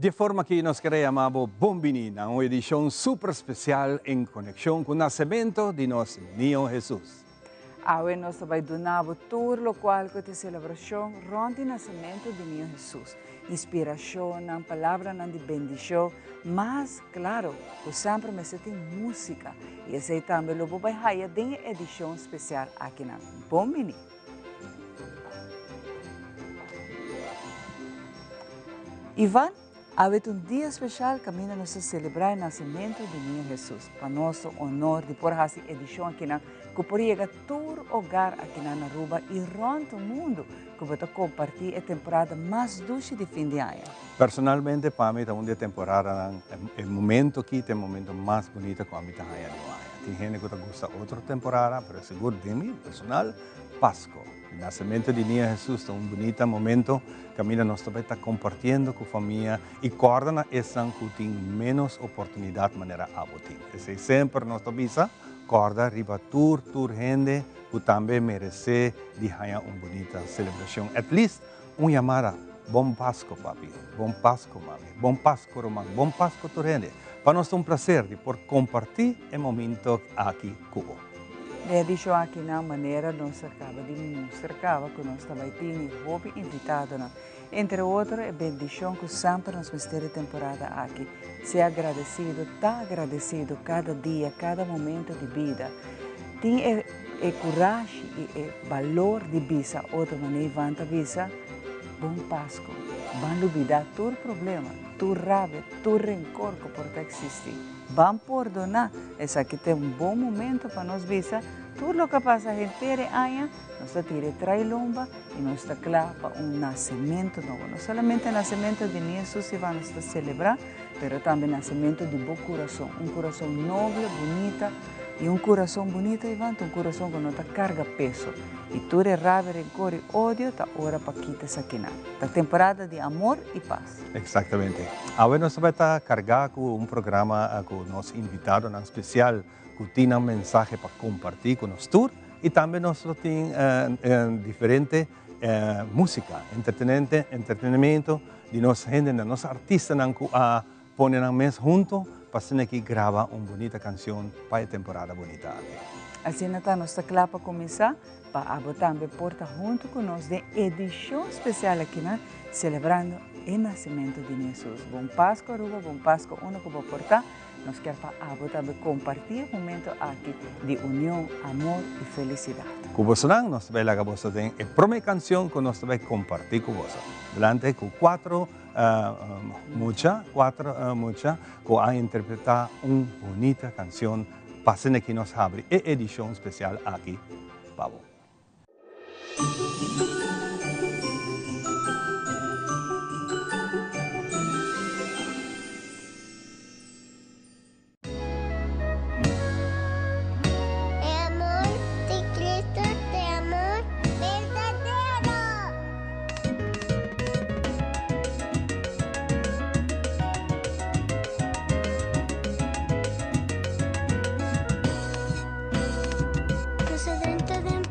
Di e forma aki nos kere yama bo bon bini na un edishon super spesial en konekshon ku nasementu di nos Niño Hesus. Awe nos ta bai duna bo tur lokual ku ta e selebrashon rònt di nasementu di Niño Hesus, inspirashonnan, palabranan di bendishon, mas klaro ku semper mester tin músika i esei tambe lo bo bai haya den e edishon spesial akinan. Bon bini! Ivan, awe ta un dia special caminda nos ta celebra e nacimento di Niño Jesus. Pa nos ta un honor di por haci edicion akinan cu por yega tur hogar akinan na Aruba y rond mundo cu bo ta comparti e temporada mas dushi di fin di aña. Personalmente pa mi ta un di e temporadanan, e momento aki ta e momento mas bunita cu ami ta haña di un aña. Tin hende cu ta gusta otro temporada, pero sigur den mi personal, Pasco. E nasementu di Niño Hesus ta un bunita momento kaminda nos ta bai ta kompartiendo ku famia i kòrda na esnan ku tin ménos oportunidat manera abo tin. Esei semper nos ta bisa, kòrda riba tur tur hende ku tambe meresé di haña un bunita selebrashon. At least un yamada, Bon Pasco papi, Bon Pasco mami, Bon Pasco ruman, Bon Pasco tur hende. Pa nos ta un plaser di por kompartí e momento aki ku bo. Den edishon aki na manera nos a kaba di mustra kaba ku nos ta bai tini hopi invitadonan. Entre otro e bendishon ku semper nos mester e temporada aki. Sea agradesido, ta agradesido kada dia, kada momento di bida. Tin e e kurashi i e balor di bisa otro manera Ivan ta bisa, Bon Pasku. Ban lubida tur problema, tur rabia, tur renkor ku por ta eksistí. Ban pordoná. Esaki ta un bon momento pa nos bisa tur loke a pasa henter e aña, nos ta tira e trai lomba i nos ta kla pa un nasementu nobo. No solamente nasementu di mi Hesus i nos ta selebrá, pero tambe nasementu di bo kurason. Un kurason noble, bunita i un kurason bunita Ivan ta un kurason ku no ta karga peso. I tur e rabia, renkor i odio ta ora pa kita esakinan. Ta temporada di amor i pas. Exactamente. Awe nos ta bai ta carga cu un programa cu nos invitadonan special cu tin nan mensahe pa comparti cu nos tur y tambe nos lo tin diferente musica, entretenente, entretenimento di nos hendenan, nos artistanan cu a pone nan mes hunto pa asina aki graba un bunita cancion pa e temporada bunita aki. Asina ta, nos ta cla pa cuminsa. Pa abo tambe por ta huntu ku nos den edishon spesial akinan selebrando e nasementu di Hesus. Bon Pasku Aruba, bon Pasku unda ku bo por ta. Nos kier pa abo tambe kompartí e momento aki di union, amor i felisidat. Ku bosonan nos ta bai laga boso den e promé kansion ku nos ta bai kompartí ku boso. Delante ku kuatro mucha, kuatro mucha ku a interpretá un bunita kansion. Pasen aki nos habri e edishon spesial aki pa bo. E amor di Cristo ta e amor berdadero. Nos a drenta den.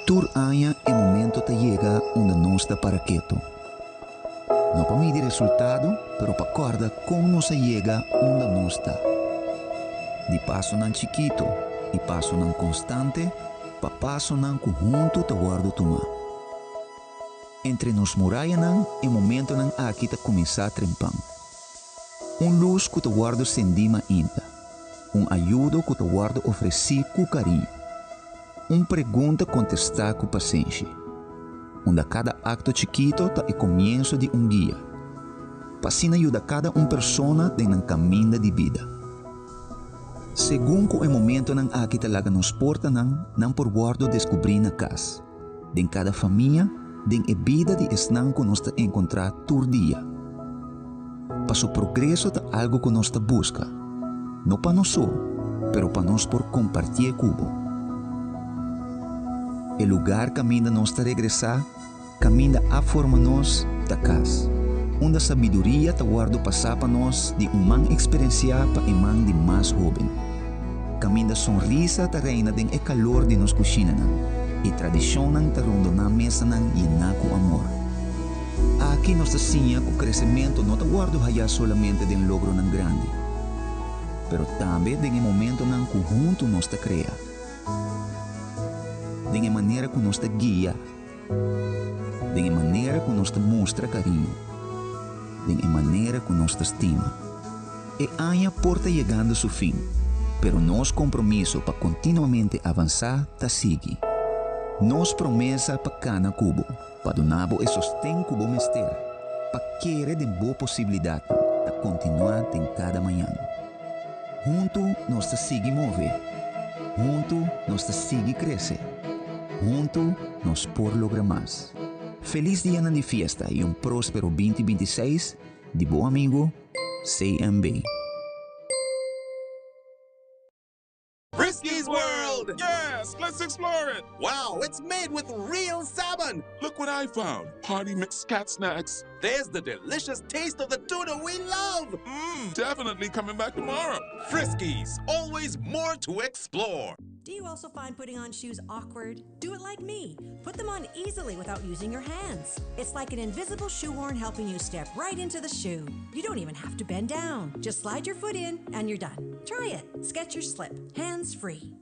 Tur aña e momento ta yega unda nos ta para keto. No pa midi resultado, pero pa corda con nos a yega unda nos ta. Di pasonan chikito y pasonan constante pa pasonan cu hunto ta wordo tuma. Entre nos murayanan e momentonan aki ta cuminsa trempan. Un lus cu ta wordo cendi mainta. Un ayudo cu ta wordo ofreci cu cariño. Un pregunta contesta cu pasenshi. Unda cada acto chikito ta e comienso di un guia. Pa asina yuda cada un persona den nan caminda di bida. Segun cu e momentonan aki ta laga nos portanan, nan por wordo descubri na cas. Den kada famia, den e bida di esnan ku nos ta enkontrá tur dia. Paso progreso ta algu ku nos ta buska, no pa nos so, pero pa nos por kompartié ku bo. E lugar kaminda nos ta regresá, kaminda a forma nos, ta kas, unda sabiduria ta wòrdu pasá pa nos di un man eksperensiá pa e man di mas hóben. Kaminda sonrisa ta reina den e kalor di nos kushinanan i tradishonnan ta rondoná mesanan yená ku amor. Aki nos ta siña ku kresementu no ta wòrdu hayá solamente den logronan grandi, pero tambe den e momentonan ku huntu nos ta krea, den e manera ku nos ta guia, den e manera ku nos ta mustra kariño, den e manera ku nos ta stima. E aña por ta yegando su fin, pero nos kompromiso pa kontinuamente avansá ta sigui. Nos promesa pa kana ku bo, pa duna bo e sosten ku bo mester, pa kere den bo posibilidatnan, ta kontinuá den kada mañan. Huntu nos ta sigui move. Huntu nos ta sigui krese. Huntu nos por logra mas. Felis dianan di fiesta i un próspero binti 26 di bo amigo CMB. Frisky's World! Yes, let's explore it! Wow, it's made with real salmon! Look what I found! Party mix cat snacks. There's the delicious taste of the tuna we love! Mmm, definitely coming back tomorrow. Friskies, always more to explore. Do you also find putting on shoes awkward? Do it like me. Put them on easily without using your hands. It's like an invisible shoehorn helping you step right into the shoe. You don't even have to bend down. Just slide your foot in and you're done. Try it. Skechers Slip. Hands free.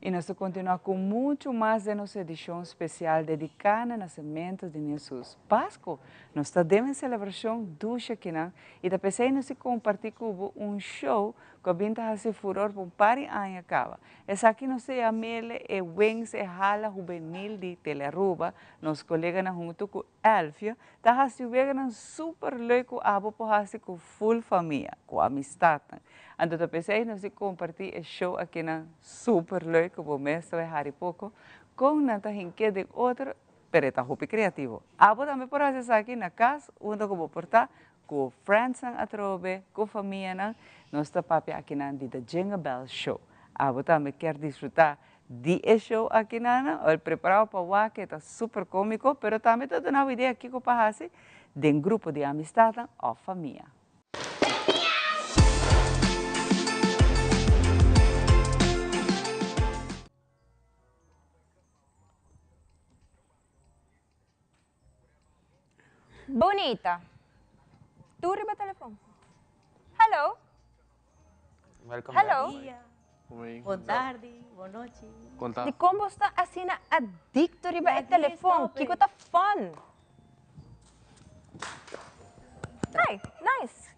I nos ta kontinuá ku muchu mas den nos edishon spesial dediká na nasementu di Hesus. Pasku! Nos ta den e selebrashon dushi akinan i ta p'esei nos si kompartí ku bo un show ku a bin ta hasi furor pa un par di aña kaba. Esaki nos ta yam'el e Wings e Hala Hubenil di Telearuba. Nos koleganan huntu ku Elfio ta hasi weganan super leuk ku abo por hasi ku full famia, ku amistatnan. Anto ta p'esei nos di kompartí e show akinan super leuk ku bo mes ta bai hari poko kon nan ta hink'é den otro, pero e ta hopi kreativo. Abo tambe por hasi esaki na kas unda ku bo por ta ku friendsnan atrobe, ku famianan. Nos ta papia akinan di The Jingle Bell Show. Abo tambe kier disfrutá Di e show aki nana, el preparao pa wak e ta super comico, pero tambe ta duna bo idea kico pa haci den grupo di amistadnan of famia. Bunita. Tur riba telefon. Hello. Welcome Hello. back. Bon tardi, bon nochi. Conta. Di kon bo sta asina adicto riba e Laat me telefon? stop Kiko it. ta fun? Hi, nice.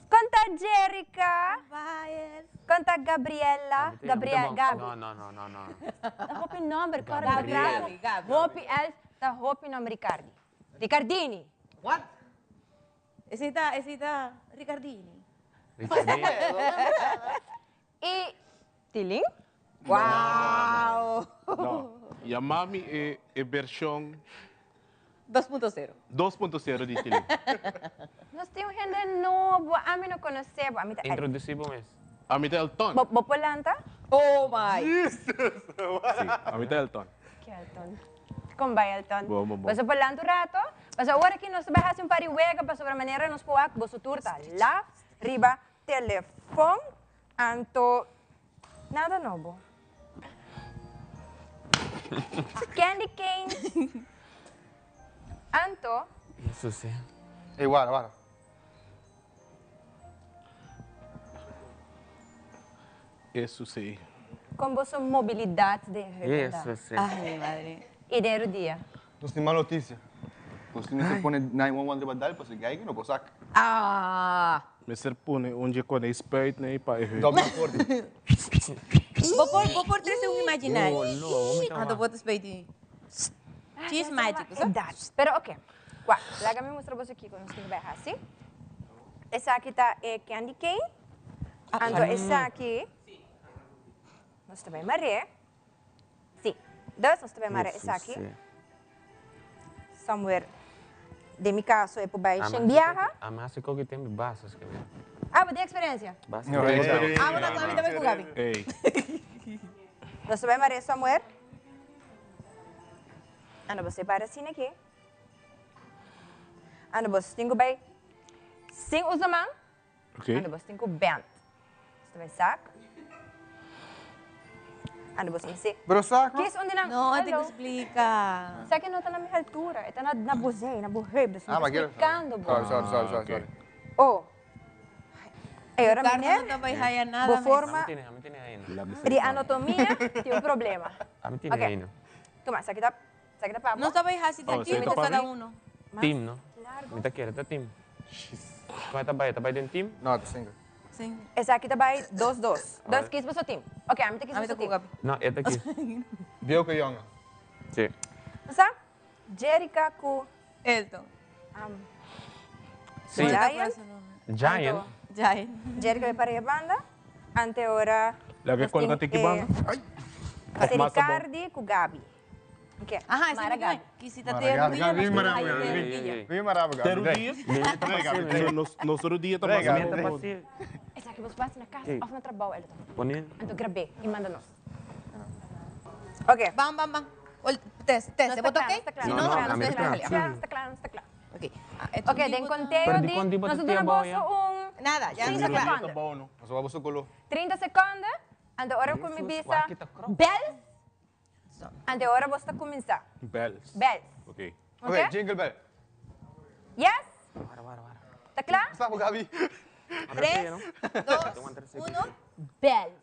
Konta Jerica. Bye. Konta Gabriella. Gabriel, Gabi. No, no, no, no, no. Ta hopi nomber, kòrda Gabriel. Gabi. Gabi. Hopi elf, ta hopi nomber Ricardi. Ricardini. What? Esei ta, esei ta Ricardini. Ricardini. I Tilin? Wow! No, yama mi e e version 2.0. 2.0 di Tilin. Nos tin un hende nobo, ami no conoce bo, ami ta El. Introduci bo mes. Ami ta Elton. Bo, bo por lanta? Oh my! Sí, ami ta Elton. Ki Elton? Con bai Elton? Bon, bon, bon. Boso por lanta un rato? Mas awor aki nos ta bai hasi un par di wega pasobra manera nos por wak boso tur ta laf riba telefon anto nada nobo. Candy cane anto. Jesus eh. Ey wara wara. Eso sí. Con boso mobilidad den heup ta? Eso sí. Ay, mi madre. Y den rudia? Nos tin mal noticia. Nos tin mester pone 911 riba dal pasobra geiger no por sak. Ah! Mester pone un dje con e spuit nei pa e heup. Double acorde. Bo por, bo por trece un imaginario. Oh, no, bo mi ta Anto bo ta spuit di cheese magic, sa? Edad. Pero oké. Wak, laga mi mustra boso kiko nos tin ku bai hasi. Esaki ta e candy cane. Anto esaki nos ta bai mar'é. Sí. Dus nos ta bai mara esaki. Somewhere. Den mi kaso e por bai shen biaha. Ami hasi koki tempu basta skirbi. Ah, bo tin eksperensia? Basta. No, Ah, bo ta ku ami tambe ku Gabi. Ey. Nos ta bai mar'é somewhere. Anto bo separa asina aki. Anto bo tin ku bai sin usa man. Ok. Anto bo tin ku bend. Bo ta bai sak. Anto bo tin si. Pero sak no? Kies un di nan. No, e tin ku Hello. splika. Sa ki no ta na mi altura. E ta na bo zij, na bo heup. Dus mi Ah, ta ma quiero. splikando bo. Sorry, sorry, sorry, sorry, sorry. Oh. E ora Ricardo meneer, no ta bai haya nada bo mes. forma Ami tene, ami tene ainda. di anatomia tin un problema. Ami tene Ok. ainda. Tuma, esaki ta, esaki ta pa bo. Nos ta bai hasi Oh, 30 esei ta minutos pa cada mi? uno. Team, no? Largo. Mi ta kere ta team. Con e ta bai? E ta bai den team? No, ta single. Sí. Esaki ta bai dos dos. Dos kies boso team. Ok, ami ta kies Ami boso ta ku team. Gabi. No, e ta kies. Bieu ku yonga. Sí. Sa? Jerica ku Elton. Sí. No te Giant. acuerdas su nombre. Giant. Giant. Jerica bai para e banda. Ante ora Laga nos colga tin, tiki banda. Ay. Pase Of mas ta bon. Ricardi ku Gabi. Ok. Ajá, ese Mara mi Gabi. Quisita Mara te Gabi, rodilla, Gabi, nos Mara ay, Gabi. te rodilla. Mi maraba Te Gabi. rodilla? Gabi. Nos, nos rodilla ta Trega, mas Gabi. bom. Fácil. Esaki bos pasa na casa Sí. of na trabou, Elton. Pone. Anto grab'é y manda nos. Ok. Bam, bam, bam. Test, test. No ¿Te está botó claro, ok? no está claro. Si No, no, no, no, a mí no, está no, claro. no, Está claro, está claro. Ok. Ah, esto Ok, den tipo conteo Pero di di con tipo nos te duna tiempo, boso ya. un Nada, ya 30 está claro. seconden. Bom, no? Nos vamos su color. 30 seconden. Ante ora ku mi bisa wak, kita krop. bells. Ante ora bos ta kuminsá. Bells. Bells. Ok. Ok? Ok, jingle bell. Yes? Ta kla? Stap Gabi. 3, 2, 1. Bells.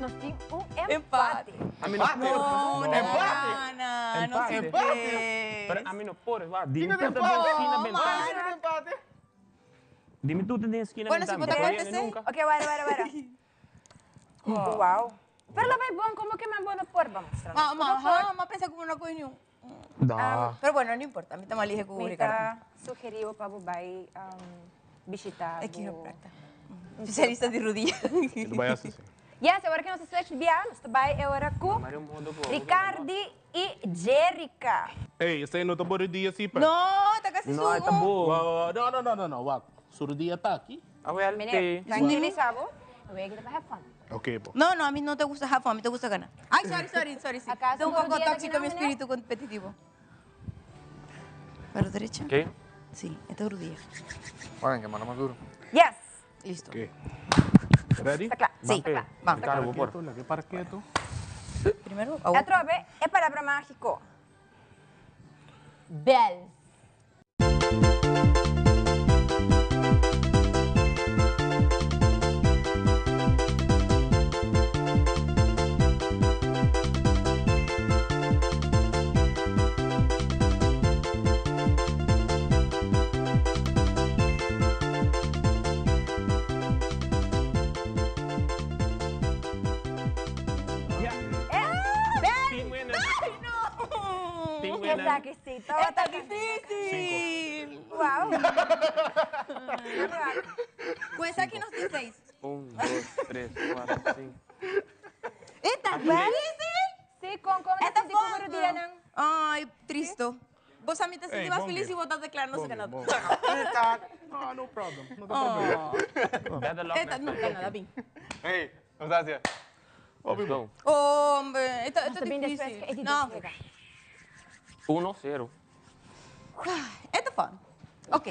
Nos tin un empate. Ami no por. No, no gana. No se Empate. puede. Pero ami no por. Va. Dime Kiko tú de te den empate? esquina No, ventana. Kiko de empate? Dime tú te den esquina Bueno, si ventana. vos te No acuerdas, viene sí. nunca. Ok, wara, wara, wara. Wow. Pero la vai bom, como que me bono por vamos. Ma, ma, ajá, ma pensa como no coño. Da. Pero bueno, no importa. A mí también elige con Mi Ricardo. ta sugerivo pa bo bai visitar. Es quiropracta. Especialista de rodilla. Vai assim. Yes, agora que nós switch bia, nós bai agora com Mario modo ko. Ricardi e Jerica. Ey, esse aí não tá bom rodilla sí, pa. No, está casi No, está bom. Wow, No, no, no, no, no. Wak. Su rodilla tá aqui. Ah, well, Meneer, te. tranquilisa bo. We get to have fun. Ok, bom. No, no, a mí no te gusta have fun, a mí te gusta ganar. Ay, sorry, sorry, sorry. Sí. ¿Acaso Estoy un poco rodilla de tóxico mi aquí no, espíritu competitivo. ¿Pero derecha? ¿Qué? Sí, esta es rodilla. Bueno, que mano más duro. Yes. Listo. Ok. Ready? Está claro. Sí, vamos. Ricardo, por. La que parqueto. Primero, A trove é palavra mágico. Bells. Team winner. ¡Ay, no! Team winner. Esa que sí, todo ¡Está difícil! Wow. Ku esaki nos tin seis. Un, dos, tres, kuater, sinku. E ta difícil. Sí, kon kon E ta ta sinti ku bo rudianan? Ay, tristo. Bo sa mi ta sinti Ey, mas bon felis si dia. bo ta declara nos Bon dia, ganador. bon dia. No, no problem. No ta problema. Better luck E ta, next no, time. ganador bin. Hey, nos ta hacia. Let's go. Hombre, e ta, e ta Nos ta bin despues difícil. ku e di No. dos wega. Uno, sero. E ta fun. Ok.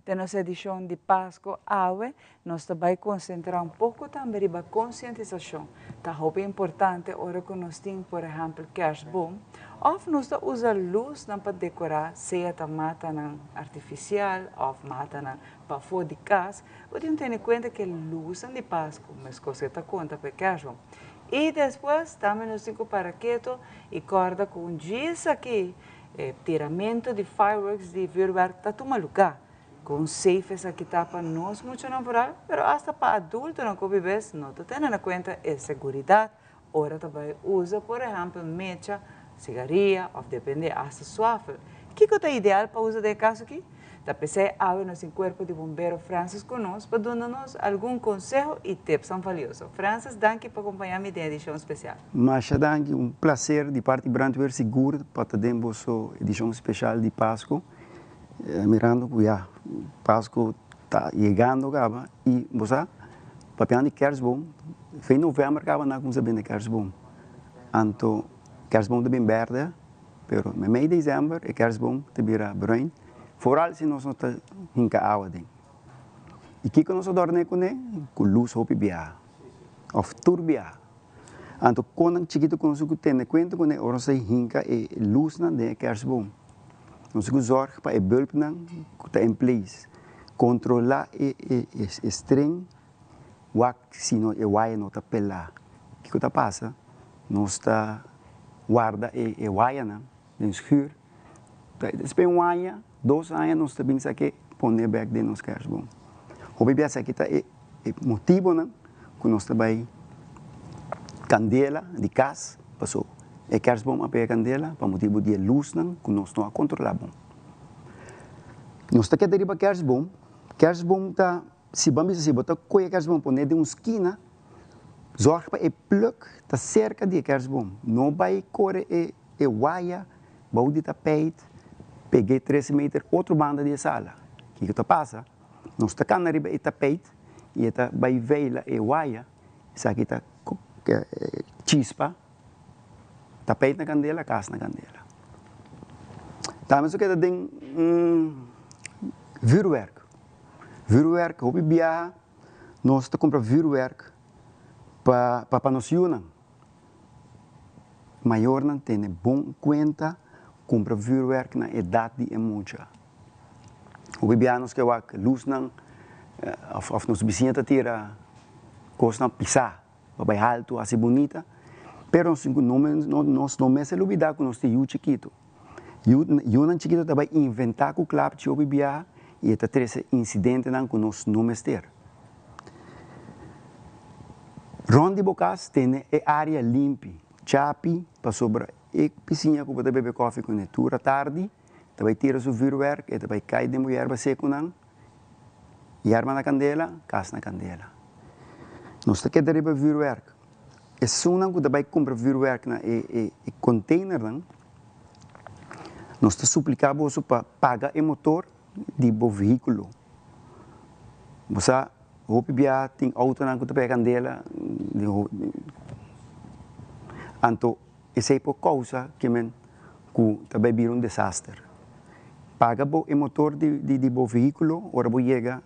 Den nos edishon di Pasco awe, nos ta bai konsentrá un poko tambe riba konsientisashon. Ta hopi importante ora ku nos tin, por ehèmpel, kersboom, òf nos ta usa lusnan pa dekorá, sea ta matanan artifisial òf matanan pafó di kas, bo tin tene kuenta ku e lusnan di Pasco meskos ke ta konta pa e kersboom. I despues tambe nos tin ku para keto i kòrda ku un djis aki E tiramento di fireworks di vuurwerk ta tuma lugá. Kon safe esaki ta pa nos muchanan vooral, pero asta pa adultonan ku bibes no ta tene na kuenta e seguridat ora ta bai usa por ehèmpel mecha, sigaria òf depende asta swafel. Kiko ta ideal pa usa den e kaso aki? Ta p'esei awe nos tin Kuerpo di Bombero Francis ku nos pa duna nos algun konseho i tipsnan valioso. Francis, danki pa kompañá mi den edishon spesial. Masha danki, un placer di parti Brandweer sigur pa ta den boso edishon spesial di Pasco. Mirando ku ya Pasco ta yegando kaba i bo sa papiando di kerstboom, fin november kaba nan a kuminsá bende kerstboom. Anto kerstboom ta bin berde. Pero meimei december e kerstboom ta bira bruin, vooral si nos no ta hinca awa den. Y kico nos a dorne cune? Cu luz hopi biaha, of tur biaha. Anto conan chikito cu nos cu tene cuenta cune ora nos ta hinca e luznan den e kerstboom. Nos cu zorg pa e bulbnan cu ta in place, controla e e string, wak si no e waya no ta pela. Kico ta pasa? Nos ta warda e e wayanan den schuur. Despues un aña, dos aña nos ta bin sake pone bek den nos kerstboom. Hopi biaha esaki ta e e motibonan ku nos ta bai kandela di kas paso e kerstboom a pega kandela pa motibu di e lusnan ku nos no a kontrola bon. Nos ta keda riba kerstboom, kerstboom ta si bo a bisa si bo ta kohe kerstboom pone den un skina Zorg pa e plug ta serka di e kerstboom. No bai kore e e waya bou di tapijt peg'é tres meter otro banda di e sala. Kiko ta pasa? Nos ta kana riba e tapijt i e ta bai veila e waya, esaki ta chispa, tapijt na kandela, kas na kandela. Tambe su keda den vuurwerk. Vuurwerk hopi biaha. Nos ta kumpra vuurwerk pa pa nos yunan. Mayornan tene bon kuenta kumpra vuurwerk na edat di e mucha. Hopi bia nos ke wak lusnan of of nos bisiña ta tira kosnan pisá pa bai haltu hasi bunita, pero nos tin ku nos no mester lubida ku nos tin yu chikitu. Yunan chikitu ta bai inventá ku klapchi hopi biaha i e ta trese insidentenan ku nos no mester. Rònt di bo kas tene e área limpi, chapi, pasobra e bisiña ku bo ta bebe kòfi kuné tur atardi ta bai tira su vürwèrk, e ta bai kai den bo yerba sekunan, yerba na kandela, kas na kandela. Nos ta keda riba vürwèrk. Esunnan ku ta bai kumpra vürwèrk na e konteinernan, Nos ta supliká boso pa paga e motor di bo vehíkulo. Bo sa, hopi bia tin outonan ku ta pega kandela, anto esei por kousa kimen ku ta bai bira un desaster. Paga bo e motor di bo vehíkulo ora bo yega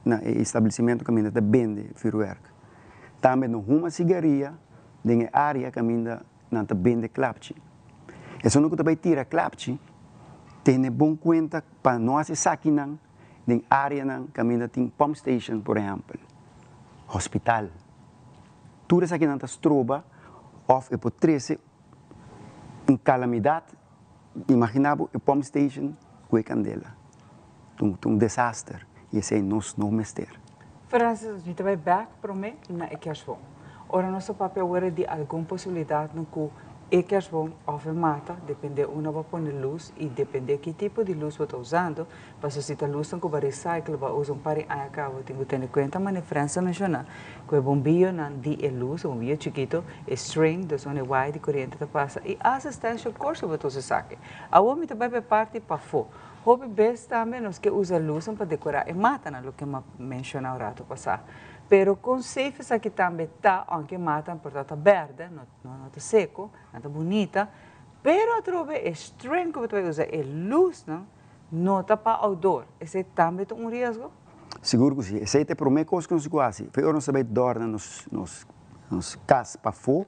na e establesimentu kaminda ta bende vürwèrk. Tambe no huma sigaria den e área kaminda Nan ta bende klapchi. Esun ku ta bai tira klapchi, tene bon kuenta pa no hasi esakinan den áreanan kaminda tin pump station, por ehèmpel, hospital. Tur esakinan ta stroba òf e por trese un kalamidat. Imaginá bo e pump station ku e kandela. Ta un desaster i esei nos no mester. Francis, mi ta bai bèk promé na e kerstboom. Ora nos ta papia awor di algun posibilidatnan ku e kersboom òf e mata, dependé unda bo a pone lus i dependé ki tipo di lus bo ta usando, pasobra si ta lusnan ku bo a recycle bo a usa un par di aña kaba bo tin ku tene kuenta manera Frans a menshoná ku e bombiyonan di e lus, e bombiyo chikito, e string, dus unda e waya di koriente ta pasa i asta extension cord si bo ta usa esaki. Awor mi ta bai pa e parti pafó. Hopi bes tambe nos ke usa lusnan pa dekorá e matanan, loke mi a menshoná un ratu pasá. Pero kon safe esaki tambe ta, aunke matanan por ta ta bèrdè, no no ta seko, nan ta bunita, pero atrobe e string ku bo ta bai usa, e lusnan, no ta pa outdoor. Esei tambe ta un riesgo? Sigur ku si. Esei ta e promé kos ku nos ku hasi. P'e ora nos ta bai dòrna nos nos nos kas pafó,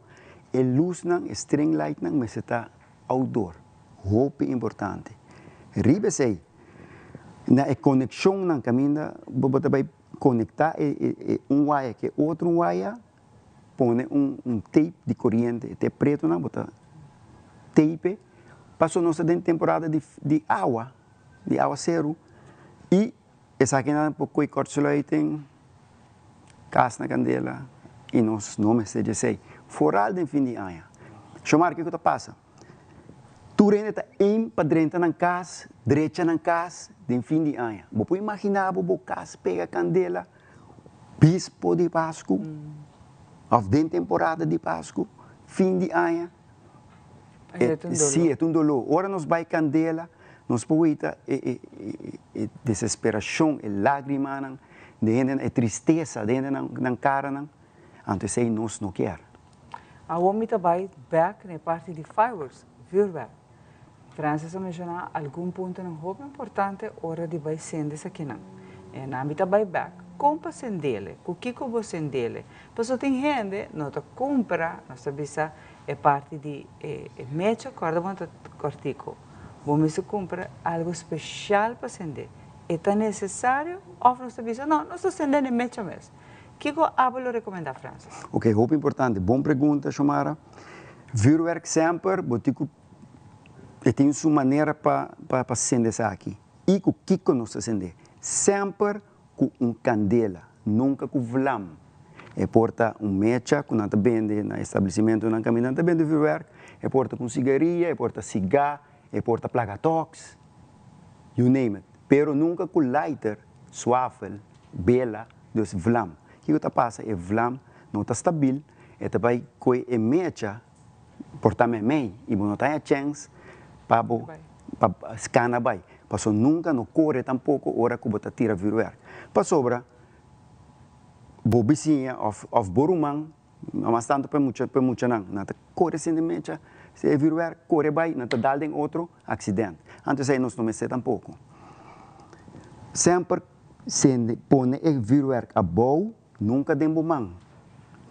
e lusnan, e string lightnan mester ta outdoor. Hopi importante. Riba esei, na e konekshonnan kaminda bo bo ta bai konektá e e e un waya ku e otro waya, pone un un tape di koriente, e tape pretonan bo ta tape, pasobra nos ta den temporada di di awa, di awaseru, i esakinan por koe kortsluiting, kas na kandela, i nos no mester di esei, foral den fin di aña. Shomar, kiko ta pasa? Tur hende ta aim pa drenta nan kas, drecha nan kas den fin di aña. Bo por imaginá bo bo kas pega kandela bispo di Pasku òf den temporada di Pasku, fin di aña? Sí, e ta un doló. Ora nos bai kandela, nos por wita e e desesperashon, e lágrimanan den hendenan, e tristesa den hendenan nan karanan. Anto esei nos no kier. Awor mi ta bai bek na e parti di fireworks, vuurwerk. Francis a menshoná algun puntonan hopi importante ora di bai sende esakinan. E nan mi ta bai bek, kon pa sendele, ku kiko bo sendele. Pasobra tin hende no ta kumpra, nos ta bisa e parti di e mecha, kòrda bo no ta kòrtiku. Bo mester kumpra algu speshal pa sende. E ta nesesario òf nos ta bisa no, nos ta sende na e mecha mes. Kiko abo lo rekomendá, Francis? Ok, hopi importante. Bon pregunta, Shomara. Vuurwerk semper bo tin ku e tin su manera pa pa sende esaki. I ku kiko nos ta sende? Semper ku un kandela, nunka ku vlam. E por ta un mecha ku nan ta bende na establesimentonan kaminda nan ta bende vuurwerk, e por ta ku un sigaria, e por ta sigá, e por ta plaga toks, you name it. Pero nunka ku lighter, swafel, bela, dus vlam. Kiko ta pasa? E vlam no ta stabil, e ta bai koe e mecha por ta meimei i bo no ta haña chèns pa bo pa skana bai. Pasobra nunka no kore tampoko ora ku bo ta tira vürwèrk. Pasobra bo bisiña òf òf bo ruman, mas tantu pa e mucha pa e muchanan, nan ta kore sende mecha, si e vürwèrk kore bai nan ta dal den otro, aksident. Anto esei nos no mester tampoko. Semper Sende, pone e vuurwerk abou, nunca den bo man.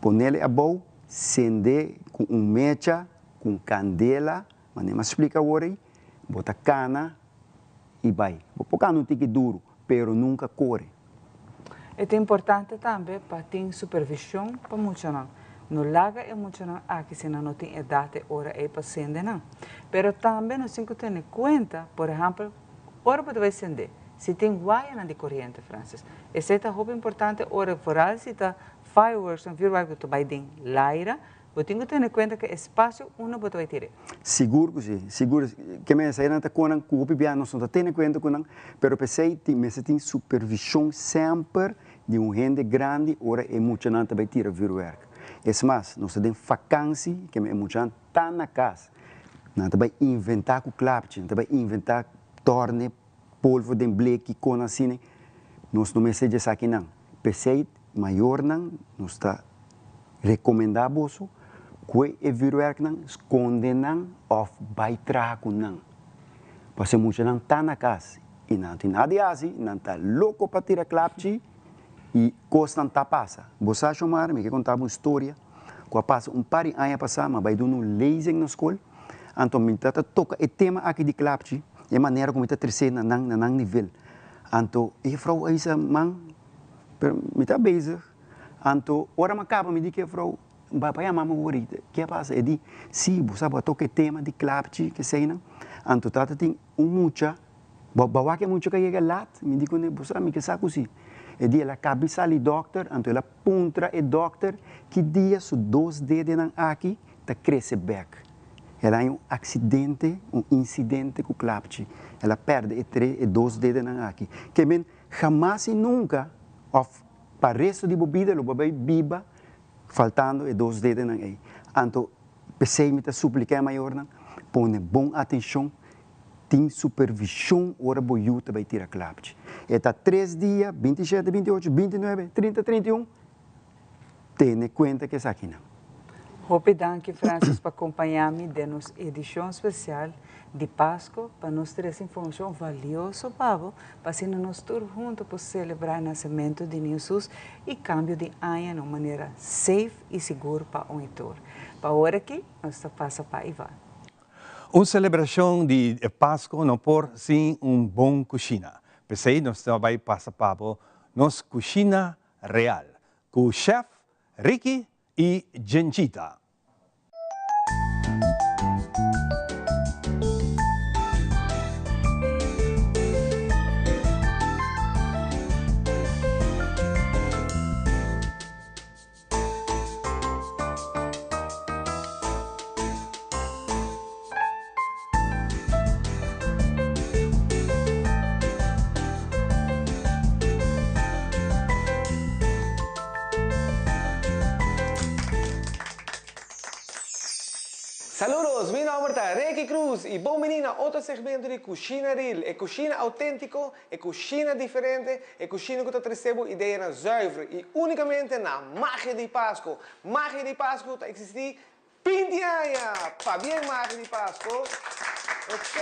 Ponele abou, sende cu un mecha, cu un candela, manera mi a splica awor ei, bo ta cana y bay. Bo por cana un tiki duro, pero nunca core. E ta importante tambe pa tin supervision pa muchanan. No laga e muchanan aki si nan no tin edad e ora ei pa sende nan. Pero tambe nos tin cu tene cuenta, por ehempel, Ora bo ta bai sende, si tin wayanan di koriente, Francis. Esei ta hopi importante ora, vooral si ta fireworks of vuurwerk ku ta bai den laira, bo tin ku tene kuenta ku e espasio unda bo ta bai tira. Sigur ku si, sigur. Ke men eseinan ta konan ku hopi bia nos no ta tene kuenta ku nan, pero p'esei tin mester tin supervishon semper di un hende grandi ora e muchanan ta bai tira vuurwerk. Es mas, nos ta den fakansi, ke men e muchanan ta na kas. Nan ta bai inventá ku klapchi, nan ta bai inventá tòrne polvo den bleki, kon asina. Nos no mester dje esakinan. P'esei mayornan nos ta rekomendá boso kue e vürwèrknan, skonde nan òf bai traha ku nan. Pasobra e muchanan ta na kas i nan no tin nada di hasi, nan ta loko pa tira klapchi i kosnan ta pasa. Bo sa, Shomara, mi ke konta bo un storia. ku a pasa un par di aña pasá, mi a bai duna un lezing na skol, anto mi ta ta toka e tema aki di klapchi, e manera ku mi ta tresé na nan na nan nivel. Anto e juffrouw a bisa, Man, pero mi ta bezig. Anto ora mi a kaba mi di ku e juffrouw, Ba pa yama mi ahorita, ke a pasa? E di, Si, bo sa bo a toka e tema di klapchi, keseinan. Anto tata tin un mucha. Bo bo wak e mucha ku a yega lat? Mi di kuné, Bo sa, mi ke sa ku si. E dia el a kabi sali dòkter, anto el a puntra e dòkter ki dia su dos dedenan aki ta krese bèk. El a haña un aksidente, un insidente ku klapchi. El a pèrdè e tre, e dos dedenan aki. Ke men, hamas i nunka, òf pa resto di bo bida lo bo bai biba faltando e dos dedenan ei. Anto, p'esei mi ta supliká e mayornan, pone bon atenshon, tin supervishon ora bo yu ta bai tira klapchi. E ta tres dia, 27, 28, 29, 30, 31, tene kuenta ku esakinan. Hopi danki Francis pa kompañá mi den nos edishon spesial di Pasko pa nos trese informashon valioso pa bo pa asina nos tur huntu por selebrá e nasementu di Niño Hesus i kambio di aña na un manera safe i sigur pa un i tur. Pa ora aki nos ta pasa pa Ivan. Un selebrashon di Pasko no por sin un bon kushina. P'esei nos ta bai pasa pa bo nos kushina real ku Chef Ricky i Djenchita. Saludos, mi nomber ta Ricky Cruz y bon bini na otro segmento di Cushina Real, e cushina autentico, e cushina diferente, e cushina cu ta trece bo ideanan zuiver y unicamente na Magia di Pasco. Magia di Pasco ta existi 20 aña! Pabien Magia di Pasco! Ok!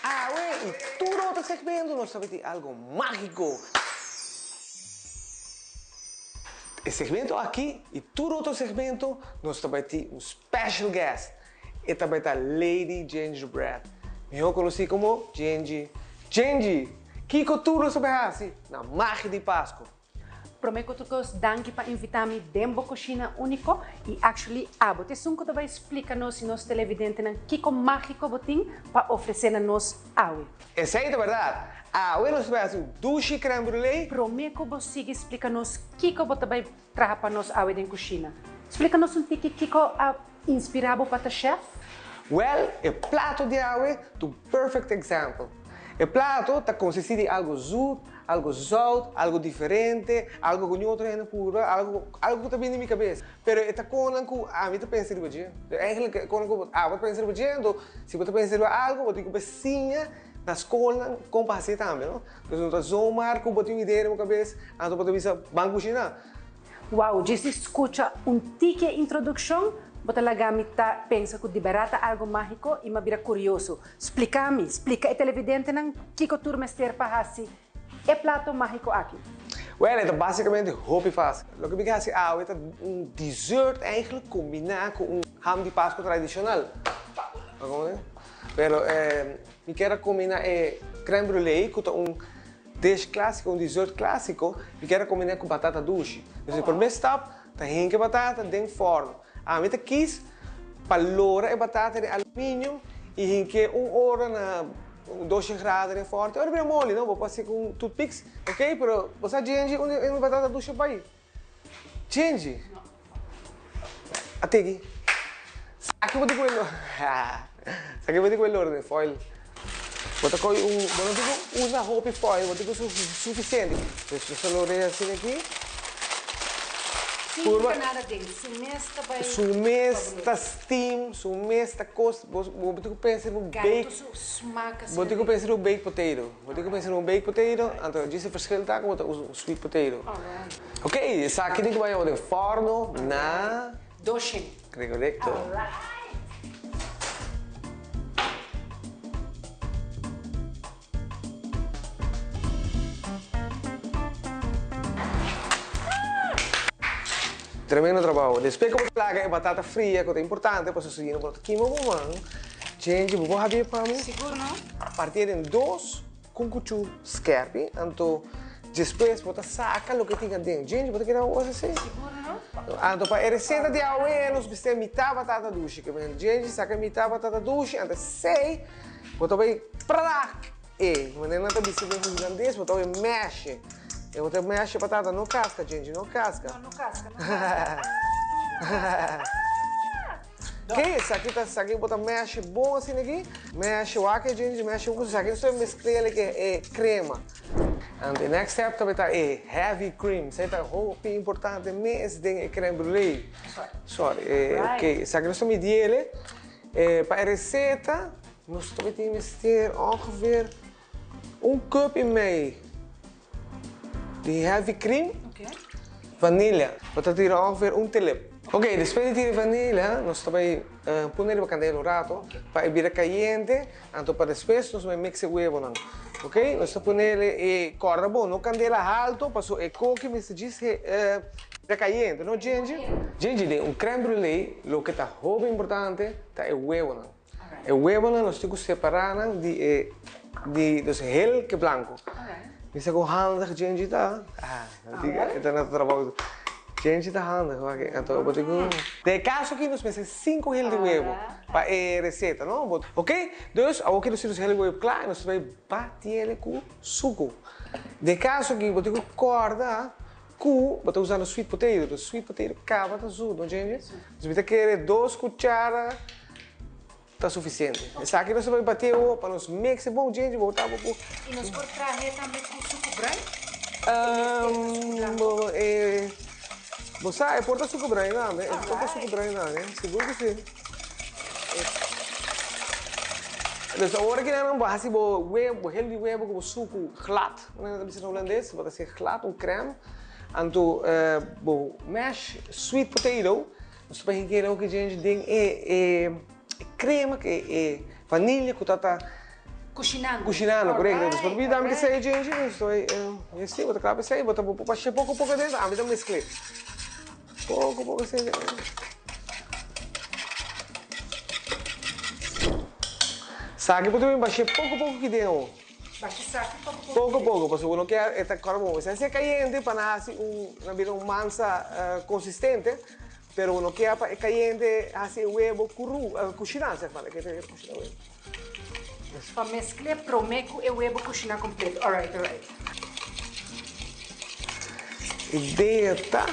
Awe y tur otro segmento nos ta bay tin algo magico. E segmento aki y tur otro segmento nos ta bay tin un special guest. E ta bay ta Lady Gingerbread, miho conoci como Gingy. Gingy, kico tur nos ta bay haci na Magia di Pasco? Prome ku tur kos danki pa invita mi den bo kushina uniko i actually abo ta esun ku ta bai splika nos i nos televidentenan kiko magiko bo tin pa ofrese na nos awe. Esei ta bèrdat! Awe nos ta bai hasi un dushi crème brûlée. Prome ku bo sigui splika nos kiko bo ta bai traha pa nos awe den kushina, splika nos un tiki kiko a inspira bo pa ta chef? Wèl, e plato di awe ta un perfect example. E plato ta konsistí di algu zoet, algu zout, algu diferente, algu ku niun otro hende purba, algu algu ku ta bini mi kabes. Pero e ta konan ku ami ta pensa riba dje. Eigenlijk e konan ku abo ta pensa riba dje, anto si bo ta pensa riba algu bo tin ku siña na skolnan kon pa hasié tambe, no? Dus no ta zomaar ku bo tin un idea den bo kabes, anto bo ta bisa ban kushiná. Wow, djis di skucha un tiki e introdukshon, bo ta laga mi ta pensa ku di bèrdat ta algu mágiko i mi a bira kurioso. Splika mi, splika e televidentenan kiko tur mester pa hasi e plato mágiko aki. Wèl, e ta básikamente hopi fásil. Loke mi ke hasi awe ta un dessert eigenlijk kombiná ku un ham di Pasku tradishonal. Pero mi kier a kombiná e crème brûlée ku ta un Dish klásiko, un dessert klásiko, mi kier a kombiná ku batata dushi. Dus e promé stap ta hinka e batata den fòrnu. Ami ta kis pa lora e batata den aluminium i hink'é un ora na doshen grado den fòrnu. Te ora bira moli, no? Bo por hasi ku un toothpicks, ok? Pero bo sa djenji unda e batata dushi a bai? Djenji? A teki. Sa ki bo tin ku e lora. Sa ki bo tin ku e lora den foil. Bo ta kohe un, bo no tin ku usa hopi foil, bo tin ku usa sufisiente. Dus nos ta lor'é asina aki. Sin pika nada den, su mes ta bai. Su mes ta steam, su mes ta kos, bo tin ku pensa riba un bake. Garto su smak asina. Bo tin ku pensa riba un baked potato. Bo tin ku pensa riba un baked potato, anto djis e verschil ta ku bo ta usa un sweet potato. Ok, esaki tin ku bai den forno na. Doshen. Korekto. Tremendo trabou. Despues ku bo laga e batata fria, ku ta importante pasobra si no bo ta kima bo man. Djenji, bo por habia pa mi? Sigur no. Partié den dos ku un kuchú skèrpi, anto despues bo ta saka loke tin aden. Djenji, bo ta kere awo así? Sigur no. Anto pa e reseta di awe nos mester mitá batata dushi. Djenji, saka e mitá batata dushi, anto esei bo ta bai prak. E manera nan ta bisa den hulandes bo ta oye meshe. E bo ta meshe patata no kaska Djenji no kaska. No no kaska no kaska. Ok esaki ta esaki bo ta meshe bon asina aki. Meshe wak e Djenji meshe bon esaki nos ta mesclele ke e crema. And e next step ta ta e heavy cream esaki ta hopi importante mes den e crème brûlée. Sorry ok esaki nos ta midiele pa e receta. Nos ta tin mester ongeveer un cup y mei di heavy cream, vanilla. Bo ta tira ongeveer un telep. Ok, despues di tira e vanilla, nos ta bay pone riba candela un rato pa e bira cayente, anto pa despues nos bay mix e webonan. Ok, nos ta ponele e corda bon, no candela halto, paso e koki mester djis bira cayente, no Djenji? Djenji, den un crème brûlée loke ta hopi importante ta e webonan. E webonan nos tin ku separá nan di e di nos hel ke blanku. Mi sa ku handig Djenji ta. Ah, e ta na trabou. Djenji ta handig wak e. Anto bo tin ku. Den e kaso aki nos mester sinku hel di webo pa e reseta, no? Bo ok, dus awor ki nos tin nos hel di webo kla nos ta bai bati el ku suku. Den e kaso aki bo tin ku kòrda ku bo ta usando sweet potato. Dus sweet potato kaba ta zoet, no Djenji? Dus mi ta kere dos kuchara. Ta sufisiente. Esaki nos ta bai bati awo pa nos mix e bon djendje bo ta bo por. I nos por trahe tambe ku suku bruin? Bo sa e por ta suku bruin tambe, e por ta suku bruin tambe, sigur ku si. Dus awor aki nan bo hasi bo webo, bo hel di webo ku bo suku glad, nan ta bisa na hulandes, bo ta hasi glad un crème, anto bo mash sweet potato. Nos ta bay hikera hopi djenji den e e crema e e vanilla cu ta ta Cushinando. Cushinando, correcto. Nos por bida ami ke sei djenji, nos ta bay e si bo ta cla pa esey, bo ta bo por pasha poco poco aden, ami ta mezcle. Poco poco asina. Sa ki bo ta bin basha poco poco aki den awo. Basha saki poco poco. Poco poco, pasobra bo no kier e ta cora bon. Si e cayente pa nan haci un, nan bira un mansa consistente, pero bo no kier pa e cayente haci e webo curu, cushina zeg maar, e ke cushina webo. Pa mezcl'e prome cu e webo cushina completo. Alright, alright. Idea ta.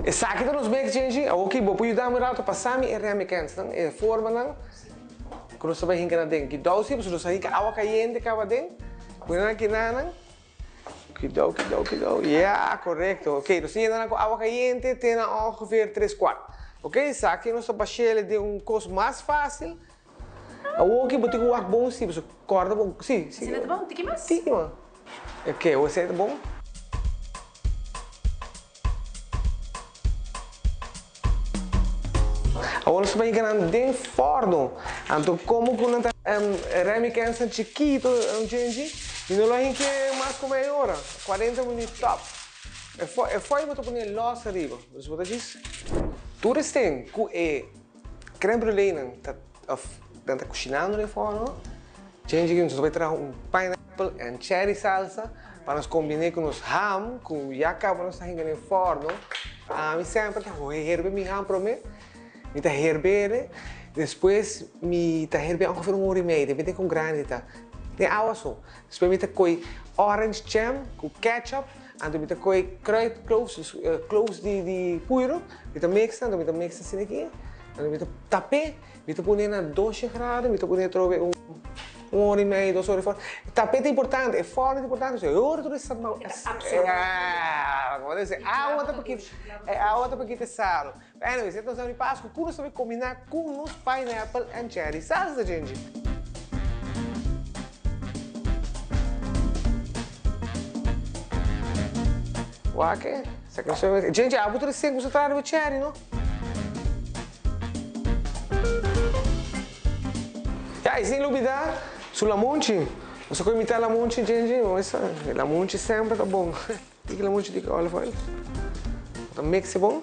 Esaki ta nos mix, Djenji. Awoki bo por yuda mi un rato pasa mi e remikensnan, e formanan. Ku nos ta bai hinka na den. Kidou si, pasobra nos a hinka awa kayente kaba den. Pone nan kinanan. Kidou, kidou, kidou. Ya, korekto. Oke, nos ta yena nan ku awa kayente te na ongeveer tres kuart. Oke, esaki nos ta bash'el den un kos mas fásil. Awoki bo tin ku wak bon si, pasobra kòrda bo, si, si. Asina ta bon? Tiki mas? Tiki mas. Oke, awor esei ta bon. Awor nos ta bai ganan den forno. Anto como cu nan ta remi kensa chikito djenji, mi no lo hinke mas cu media ora, cuarenta minuut top. E foil bo ta pone los ariba, dus bo ta djis tur esten cu e crème brûlée nan ta of nan ta cushinando den forno, djenji nos ta bai traha un pineapple and cherry salsa pa nos combine cu nos ham cu ya caba nos ta hinka den forno. Ami semper ta herbe mi ham prome, mi ta herbele, despues mi ta herbe ongeveer un ora y media, depende con grandi ta, den awa so. Despues mi ta coy orange jam cu ketchup, anto mi ta coy kruid cloves, dus cloves di puiro, mi ta mix nan, anto mi ta mix asina aki, anto mi ta tape. Mi ta pone na doshe grado, mi ta pone atrobe un un ora y media, dos ora for. Tapé ta importante, e forno ta importante, so e ora tur esaki ta absorbe. Awa ta pa kita, e awa ta pa kita e salo. But anyways, e ta nos Pascu ku nos ta bai kombiná ku nos pineapple and cherry salsa, djenji. Wak e, djenji, abo tur e sen ku sa traha riba cherry, no? Ya, y sin lubida su lamunchi. Nos a coge mitad lamunchi, djenji, esa lamunchi semper ta bon. Tiki lamunchi, tiki olive oil. Bo ta mix e bon.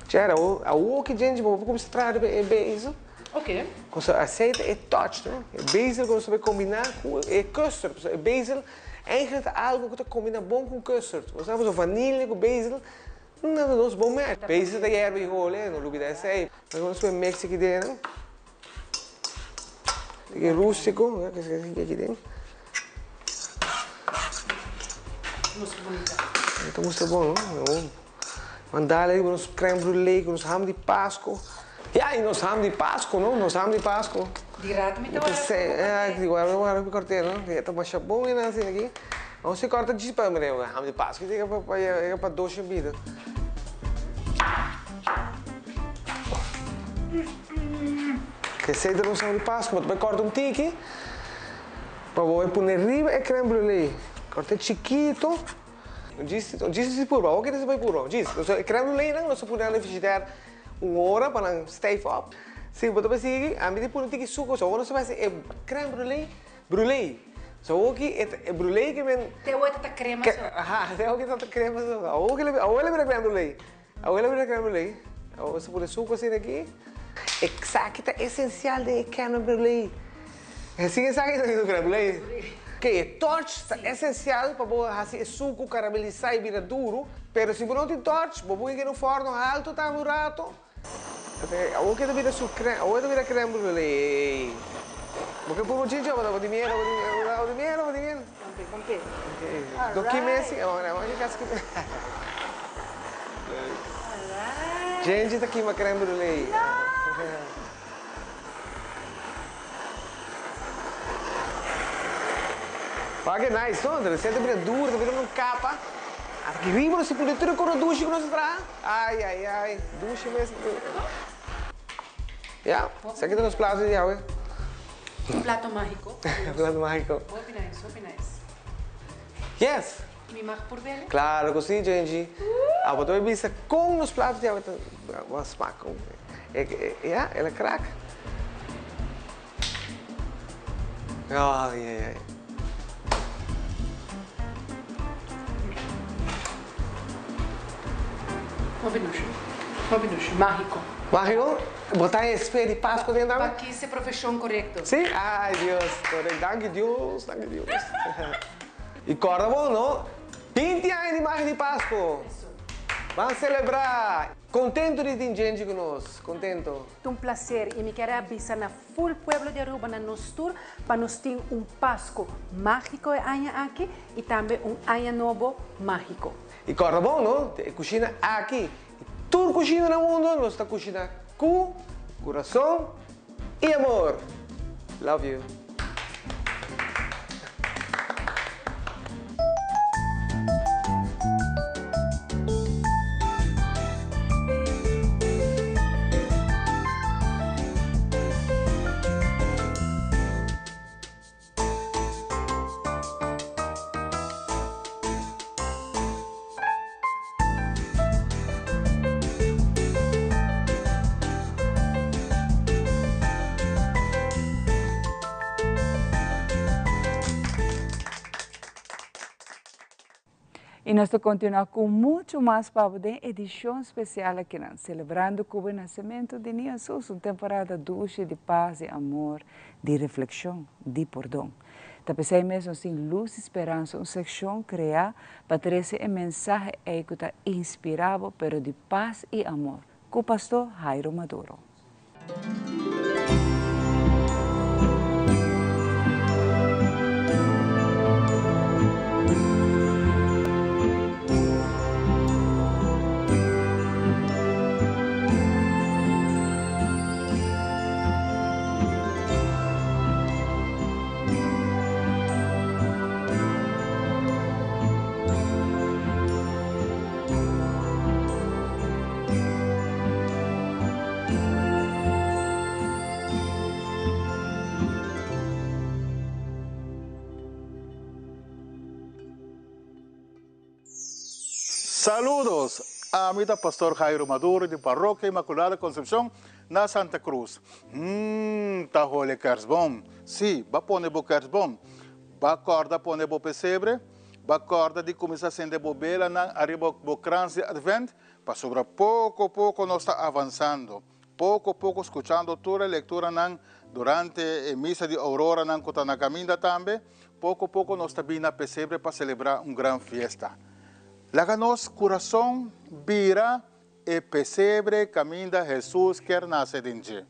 Chera, awo ki djenji bo por cuminsa traha riba e basil. Ok. Cu su aceite e touch, no? E basil cu nos ta bay combina cu e custard. Pasobra e basil eigenlijk ta algo cu ta combina bon cu custard. Bo sa, pasobra vanilla cu basil. Nada nos bon mèt. Basil ta yerba i hole, no lubida esei. Nos pone mix aki den. Tiki rústico, ke ke aki den. Mustra bunita. Ta mustra bon, no? Mandale riba nos crème brûlée ku nos ham di Pasco. Ya, i nos ham di Pasco, no? Nos ham di Pasco. Di rato mi ta wara ku Eh, di wara mi wara ku kort'é, no? E ta masha bon e nan asina aki. Nos si korta djis pa mira ham di Pasco yega pa yega pa dos bida. Esei ta nos ham di Pasco, bo ta bai korta un tiki pa bo bai pone riba e crème brûlée. Kort'é chikito. Djis djis si purba, awor ke ta si bai purba, djis. Nos e crème brûlée nan nos ta pone nan den frigidaire un ora pa nan stijf op. Si bo ta bai sigui, ami ta pone un tiki suco, so awor nos ta bai hasi e crème brûlée brûlée. So awor ki e e brûlée ke men. Te awor e ta ta crema so. Aha, te awor ki ta ta crema so. Awor ki awor el a bira crème brûlée. Awor el a bira crème brûlée. Awor nos ta pone suco asina aki. Esaki ta esencial den e crème brûlée. Sin esaki no tin crème brûlée. Ok, e torch ta esencial pa bo hasi e sucu caramelisa y bira duro. Pero si bo no tin torch, bo pon e den un forno halto tambe un rato. Awor ke ta bira su crème, awor e ta bira crème brûlée. Bo ke purba chinchi bo tin miedo, bo tin miedo, bo tin miedo. Rompe, rompe. Ok, do kime si, awor ke kasi kime. Chinchi ta kima crème brûlée. Wak ke nice no, ta bira duro, ta bira un capa. Aki riba nos ta pone tur e koro dushi ku nos a traha. Ai ai ai, dushi mes. Ya, esaki ta nos plato di awe. Un plato mágiko. Un plato mágiko. Hopi nice, hopi nice. Yes! Mi mag por bele? Klaro ku si, Jenji. Abo ta bai bisa kon nos plato di awe ta smak. Ya, el a krak. Ai ai ai. Hopi dushi. Hopi dushi. Mágiko. Mágiko? Bo ta espe di Pasco den tambe? Pa kis e profeshon korekto. Si? Ai Dios. Korekto. Danki Dios, danki Dios. I kòrda bo no? Binti aña di magia di Pasco. Ban selebrá. Contento di tin djenchi cu nos. Contento. Ta un placer y mi kier a bisa na full pueblo di Aruba na nos tur pa nos tin un Pasco magico e aña aki y tambe un aña nobo magico. Y corda bon no, e cushina aki y tur cushina na mundo nos ta cushina cu curason y amor. Love you. Y nos ta continua cu mucho mas pa bo den edicion special akinan, celebrando cu bo e nacemento di Niño Jesus, un temporada dushi di paz, di amor, di reflexion, di pordon. Ta p'esei mes nos tin Luz di Speransa, un seccion crea pa trece e mensahe ei cu ta inspira bo pero di paz y amor, cu Pastor Jairo Maduro. Saludos! Ami ta Pastor Jairo Maduro di Parroquia Inmaculada Concepcion na Santa Cruz. Hmmm, ta hole kerstboom. Sí, ba pone bo kerstboom. Ba corda pone bo pesebre, ba corda di cuminsa sende bo belanan ariba bo krans di Advent, pasobra poco poco nos ta avansando. Poco poco scuchando tur e lecturanan durante e misa di auroranan cu ta na caminda tambe, poco poco nos ta bin na pesebre pa celebra un gran fiesta. Laga nos curason bira E pesebre kaminda Hesus kier nase den dje.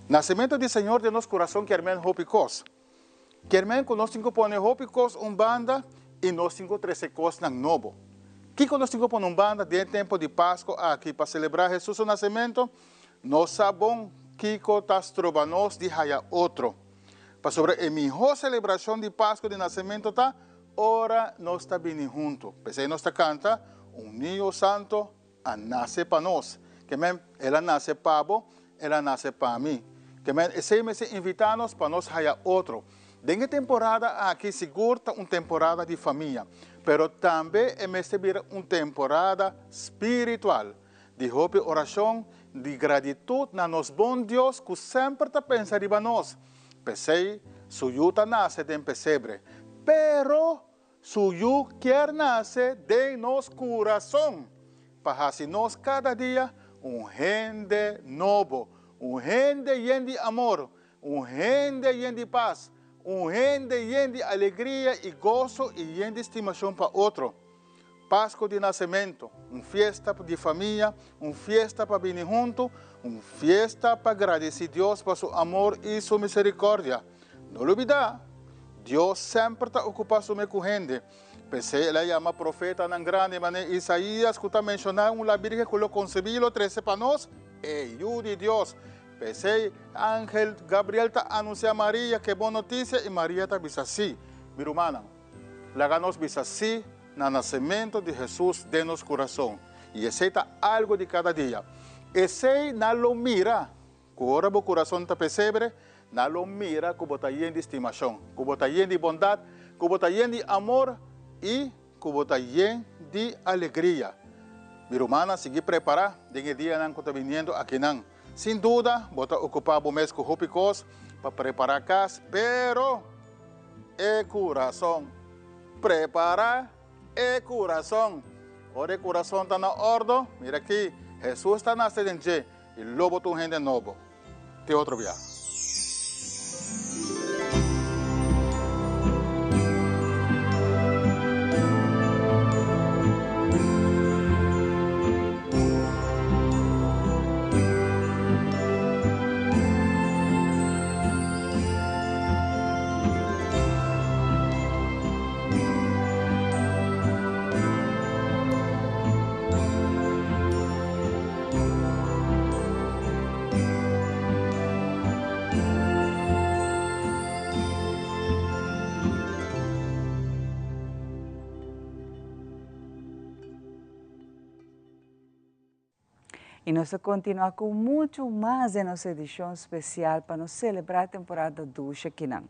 Nasementu di Señor den nos kurason kier men hopi kos. Kier men ku nos tin ku pone hopi kos un banda i nos tin ku trese kosnan nobo. Kiko nos tin ku pone un banda den e tempu di Pasko aki pa selebrá Hesus su nasementu? Nos sa bon kiko ta stroba nos di haya otro. Pasobra e mihó selebrashon di Pasko di nasementu ta ora nos ta bini huntu. P'esei nos ta kanta, Un niño santo a nase pa nos. Ke men, el a nase pa bo, el a nase pa mi. Ke men, esei mester invitá nos pa nos haya otro. Den e temporada aki sigur ta un temporada di famia, pero tambe e mester bira un temporada spiritual, di hopi orashon, di gratitut na nos bon Dios ku semper ta pensa riba nos. P'esei, su yu ta nase den pesebre, pero Su Yu kier nase den nos kurason pa hasi nos kada dia un hende nobo, un hende yen di amor, un hende yen di pas, un hende yen di alegria i goso i yen di stimashon pa otro. Pasku di Nasementu, un fiesta di famia, un fiesta pa bini huntu, un fiesta pa gradisí Dios pa su amor i su miserikòrdia. No lubidá, Dios semper ta okupá su mes ku hende. P'esei el a yama profetanan grandi manera Isaías ku ta menshoná un la bírgen ku lo konsebí i lo trese pa nos e Yu di Dios. P'esei angel Gabriel ta anunsiá Maria ku e bon notisia i Maria ta bisa sí. Mi rumannan, laga nos bisa sí na nasementu di Hesus den nos kurason. I esei ta algu di kada dia. Esei nan lo mira Ku ora bo kurason ta pesebre, nan lo mira ku bo ta yen di stimashon, ku bo ta yen di bondat, ku bo ta yen di amor i ku bo ta yen di alegria. Mi rumannan, sigui prepará den e dianan ku ta biniendo akinan. Sin duda, bo ta okupá bo mes ku hopi kos pa prepará kas, pero e kurason prepará e kurason. Ora e kurason ta na òrdu, mira aki, Hesus ta nase den dje. I lo bo ta un hende nobo. Te otro bia. Y nos ta continua cu mucho mas den nos edicion special pa nos celebra temporada dushi akinan.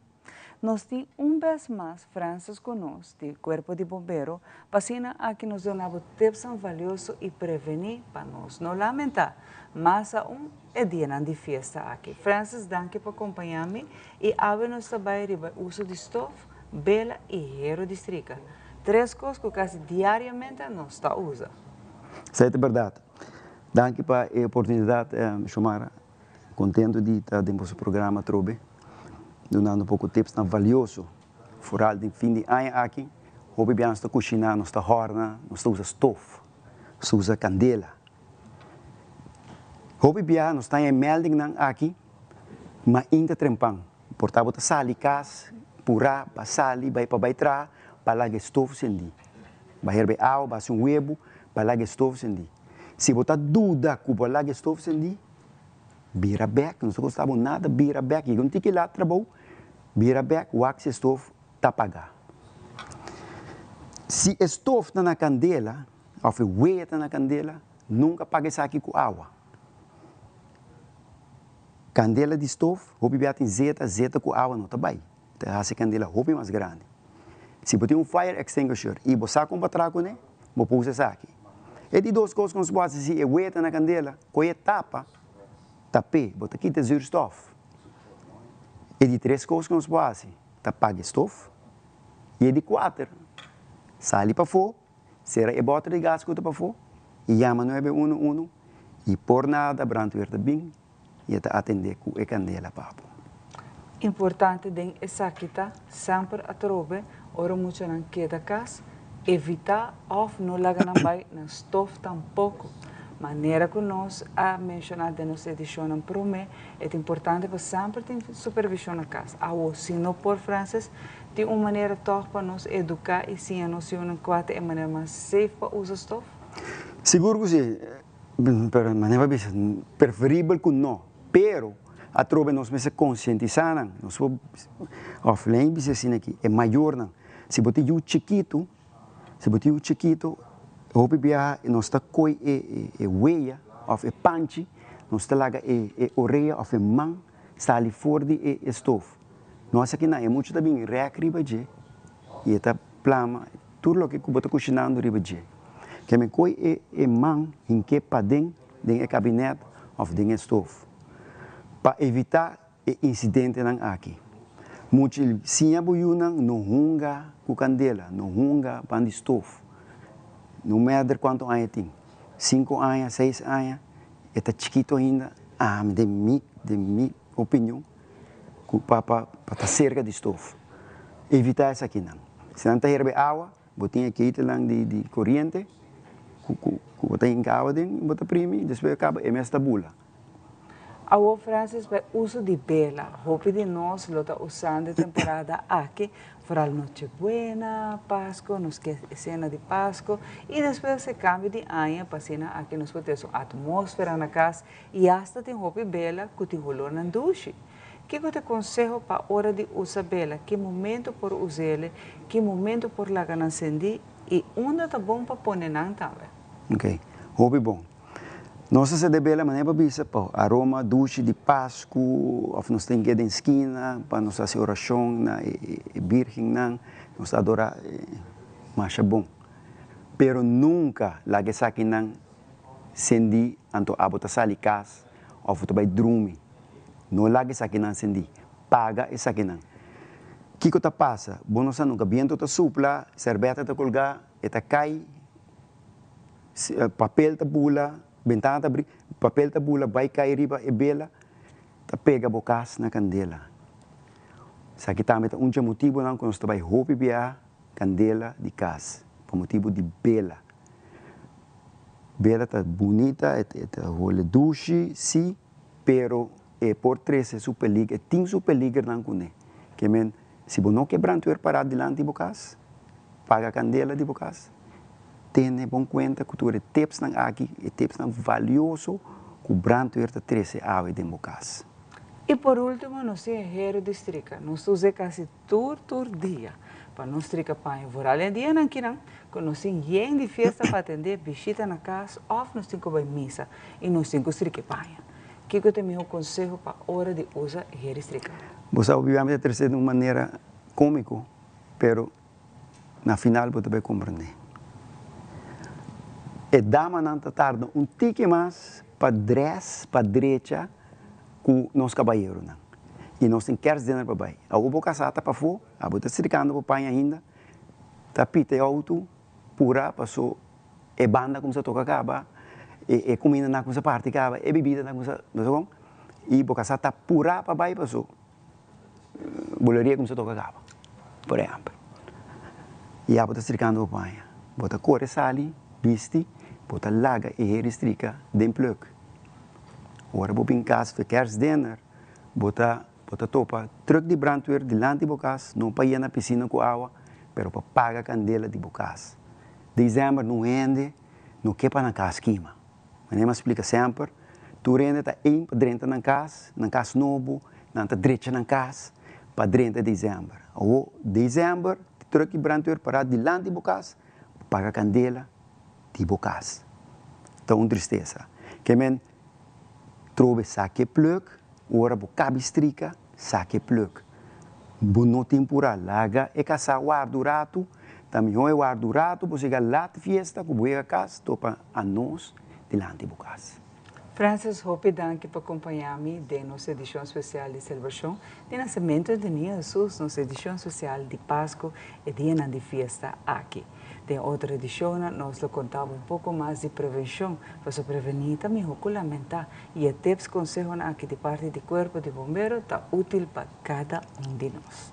Nos tin un bes mas Francis cu nos di Cuerpo di Bombero pa asina aki nos duna bo tipsnan valioso y preveni pa nos no lamenta mas aun e dianan di fiesta aki. Francis danki pa compaña mi y awe nos ta bay riba uso di stof, bela y hero di strika. Tres cos cu casi diariamente nos ta usa. Esey ta berdad. Danki pa e oportunidad Shomara. Contento di ta den boso programa atrobe, dunando poco tipsnan valioso. Foral den fin di aña aki, hopi bia nos ta cushina, nos ta horna, nos ta usa stof, nos ta usa candela. Hopi bia nos ta haña e meldingnan aki, ma inta trempan. Por ta bo ta sali cas, purá, ba sali, bai pa bai traha, ba laga e stof sendí. Ba herbe awa, ba haci un webu, ba laga e stof sendí. Si bo ta duda cu bo a laga e stof sendí, bira bek, no ta kosta bo nada, bira bek, yega un tiki lat trabou, bira bek, wak si e stof ta pagá. Si e stof ta na kandela, òf e wea ta na kandela, nunka paga esaki ku awa. Kandela di stof, hopi bia tin zeta, zeta ku awa no ta bai, ta hasi e kandela hopi mas grandi. Si bo tin un fire extinguisher i bo sa kon pa traha kuné, bo por usa esaki. E di dos kos ku nos por hasi si e wea ta na kandela, kohe e tapa, tap'é, bo ta kita zuurstof. E di tres kos ku nos por hasi ta paga e stof. I e di kuater, sali pafó, sera e bòter di gas ku ta pafó i yama nuebe unu unu i por nada brandweer ta bin i e ta atendé ku e kandela pa bo. Importante den esaki ta semper atrobe ora muchanan keda kas, evitá òf no laga nan bai na stof tampoko. Manera ku nos a menshoná den nos edishonnan promé, e ta importante pa semper tin supervishon na kas. Awo, si no por, Francis, tin un manera tòg pa nos eduká i siña nos yunan kua ta e manera mas safe pa usa stof? Sigur ku si, pero manera pa bisa, preferibel ku no. Pero, atrobe nos mester konsientisá nan, nos por, òf lei bisa asina aki, e mayornan, si bo tin yu chikitu, Si bo tin un chikito, hopi biaha nos ta koi e e weya of e panchi, nos ta laga e e orea of e man sali for di e e stof. No hasi kinan, e mucha ta bin rèk riba dje i e ta plama tur loke ku bo ta kushinando riba dje. Ke men koi e e man hink'é paden den e kabinèt of den e stof pa evitá E insidentenan aki. Mucha siña bo yunan no hunga ku kandela, no hunga pan di stof. No mèder kuantu aña e tin, sinku aña, seis aña, e ta chikitu ainda, ami den mi den mi opinion ku pa pa pa ta serka di stof. Evitá esakinan. Si nan ta herbe awa, bo tin e ketelnan di di koriente ku ku ku bo ta hinka awa den, bo ta primi, despues e kaba e mes ta bula. Awor Francis pa e uso di bela, hopi di nos lo ta usando e temporada aki, vooral Noche Buena, Pasco, nos ke e cena di Pasco y despues e cambio di aña pa asina aki nos por tin su atmosfera na cas y hasta tin hopi bela cu tin holornan dushi. Kico ta e conseho pa ora di usa bela, ki momento por usele, ki momento por laga nan cendi y unda ta bon pa pone nan tambe? Ok, hopi bon. Nos ta sede bela manera pa bisa pa aroma dushi di Pasku of nos tin keda den skina pa nos hasi orashon na e Birgennan, nos ta adora masha bon. Pero nunka laga esakinan sendi anto abo ta sali kas of bo ta bai drumi. No laga esakinan sendi, paga esakinan. Kiko ta pasa? Bo no sa nunka, biento ta supla, serbeta ta kolga, e ta kai. Papel ta bula, bentana ta abri, papel ta bula bai kai riba e bela, ta pega bo kas na kandela. Esaki tambe ta un dje motibunan ku nos ta bai hopi biaha kandela di kas, pa motibu di bela. Bela ta bunita, e ta hole dushi, si, pero e por trese su peliger, e tin su peligernan kuné. Ke men, si bo no ke brantwer pará dilanti bo kas, paga kandela di bo kas, tene bon kuenta ku tur e tipsnan aki, e tipsnan valioso ku brantwer ta trese awe den bo kas. I por último nos tin e hero di strika. Nos ta us'é kasi tur tur dia pa nos strika paña. Vooral e dianan kinan ku nos tin yen di fiesta pa atendé, bishita na kas òf nos tin ku bai misa i nos tin ku strika e paña. Kiko ta e mihó konseho pa ora di usa e hero di strika? Bo sa obviamente ta trese di un manera kómiko, pero Na final bo ta bay comprende. E damanan ta tarda un tiki mas pa dress, pa drecha cu nos cabayeronan. Y nos tin kerstdinner pa bay. Awor bo casa ta pafo, abo ta stricando bo paña ainda, ta pita e auto, pura paso e banda cuminsa toca caba, e cumindanan cuminsa parti caba, e bibidanan cuminsa, bo sa con? Y bo casa ta pura pa bay paso. Buleria kumsa toka kaba, por ehèmpel. Ya bo ta strikando bo paña, bo ta kore sali, bisti, bo ta laga e heri strika den plug. Ora bo bin kas for kerstdinner, bo ta bo ta topa trùk di brandweer dilanti bo kas, no pa yena pisina ku awa, pero pa paga kandela di bo kas. Desèmber no hende no ke pa nan kas kima. Manera mi a splika semper, tur hende ta ein pa drenta nan kas, nan kas nobo, nan ta drecha nan kas pa drenta desèmber. Awor, desèmber, di trùk di brantwer pará dilanti bo kas pa paga kandela di bo kas. Ta un tristesa. Ke men trobe sake plug, ora bo kabi strika, sake plug. Bo no tin purá, laga e kasá warda un ratu, ta mihó e warda un ratu bo siga lat fiesta ku bo yega kas topa anos dilanti bo kas. Francis, hopi danki pa kompañá mi den nos edishon spesial di selebrashon di nasementu di Niño Hesus, nos edishon spesial di Pasku, e dianan di fiesta aki. Den otro edishonnan nos lo konta bo un poko mas di prevenshon, pasobra prevení ta mihó ku lamentá i e tips konsehonan aki di parti di Kuerpo di Bombero ta útil pa kada un di nos.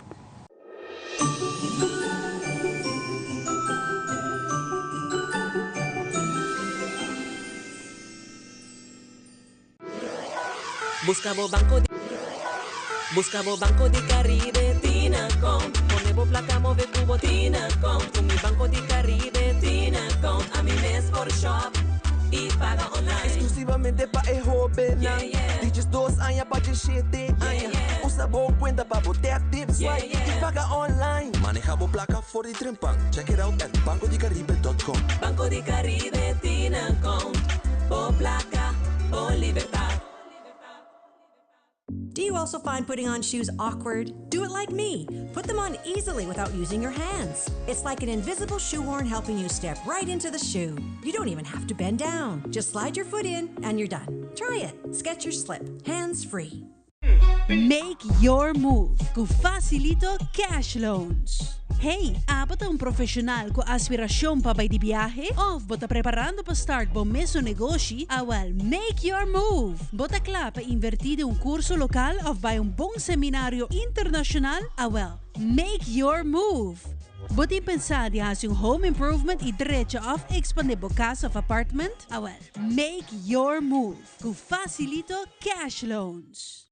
Busca bo banco di Busca bo banco di Caribe Tina account Pone bo placa move cu bo Tina account Cu mi banco di Caribe Tina account Ami mes por shop y paga online. Exclusivamente pa e hobennan di 12 aña pa 17 aña. Usa bo cuenta pa bo tap, tip, swipe y paga online. Maneha bo placa for di trempan. Check it out at bancodicaribe.com. Banco di Caribe Tina account Bo placa, bo libertad. Do you also find putting on shoes awkward? Do it like me. Put them on easily without using your hands. It's like an invisible shoehorn helping you step right into the shoe. You don't even have to bend down. Just slide your foot in and you're done. Try it. Skechers Slip. Hands free. Make your move ku Facilito Cash Loans. Hey, abo ta un profeshonal ku aspirashon pa bai di biahe? Òf bo ta preparando pa start bo mesun negoshi? Awèl, make your move! Bo ta kla pa invertí den un kurso lokal òf bai un bon seminario internashonal? Awèl, make your move! Bo tin pensá di hasi un home improvement i drecha òf ekspandé bo kas òf apartment? Awèl, make your move ku Facilito Cash Loans!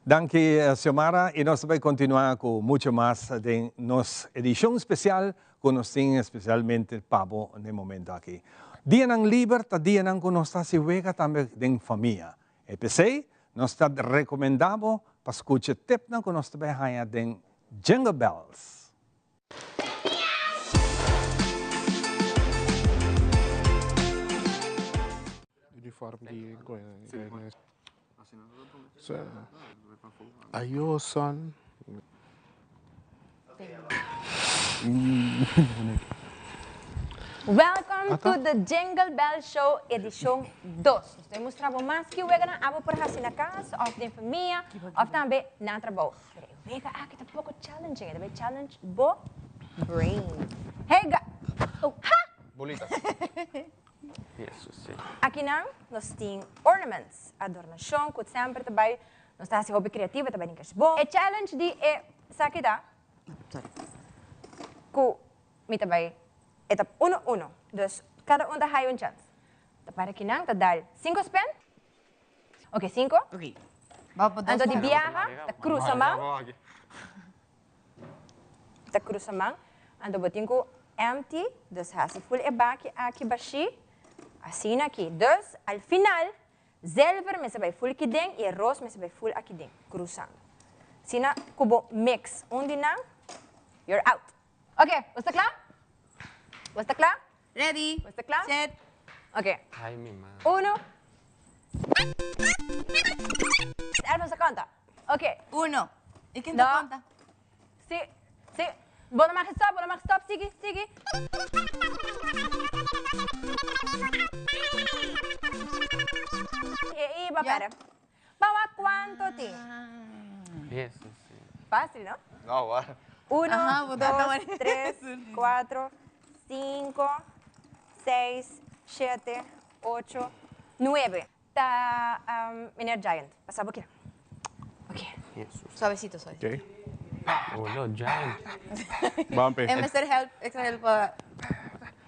Danki Xiomara y nos ta bay continua cu mucho mas den nos edicion especial cu nos tin especialmente pa bo n'e momento aki. Dianan liber ta dianan cu nos ta haci wega tambe den famia. E p'esey nos ta recomenda bo pa scucha tipnan cu nos ta bay haya den Jingle Bells. Uniform di Ayo son. Welcome to the Jingle Bell Show edishon dos. Nos ta mustra bo mas ki weganan abo por hasi na kas òf den famia òf tambe na trabou. Pero e wega aki ta poko challenging, e ta bai challenge bo brain. Hey ga. Oh, ha! Bolita. Jesus, sí. Akinan nos tin ornaments, adornashon ku semper ta bai, nos ta hasi hopi kreativo, ta bai den kerstboom. E challenge di e esaki ta ku mi ta bai e ta uno uno, dus kada un ta haya un chans. Ta para kinan ta dal sinku spin, ok sinku, anto di biaha ta krusa man, ta krusa man, anto bo tin ku empty, dus hasi ful e baki aki bashí, asina aki. Dus al final zilver mester bai ful aki den i e ros mester bai ful aki den, krusando. Asina ku bo mix un di nan, you're out. Ok, bo sta kla? Bo sta kla? Ready. Bo sta kla? Set. Ok. Ay mi ma. Uno. Elvin sa konta. Ok. Uno. I ken ta konta? Si, si. Bo no mag stop, bo no mag stop. Sigui, sigui. E iba, pera. Bawa kuanto tin? Jesus, si. Fácil, no? No, wa. Uno, dos, tres, cuatro, cinco, seis, shete, ocho, nuebe. Ta meneer Giant. Pasa bo kira. Ok. Suavecito, suavecito. Ok. Holo, Giant. Bampe. E mester help, extra help pa.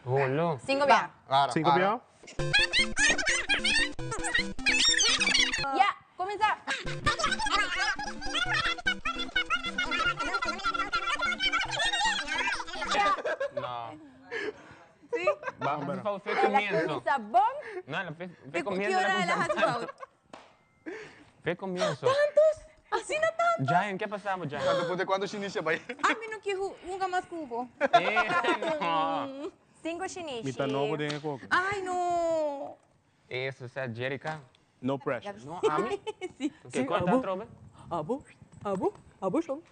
Holo. Cinco bia. Cinco bia. Ya, cuminsa. No. Sí. Ba, fe El a comienzo. cuminsa bon. No, la fe, fe Ki comienzo. ora el a hasi fout? Fe comienzo. Tantos? Asina tanto? Giant, ke pasa bo, Giant? Tanto punto cuando shinicia bai. Ami no ke hunga mas ku bo. Eh, no. Cinco shinishi. Mi ta nobo den e koke. Ay, no. Eso sa Jerica. No pressure. No, ami? Si. Oké, kon ta atrobe? Abo, abo, abo shon.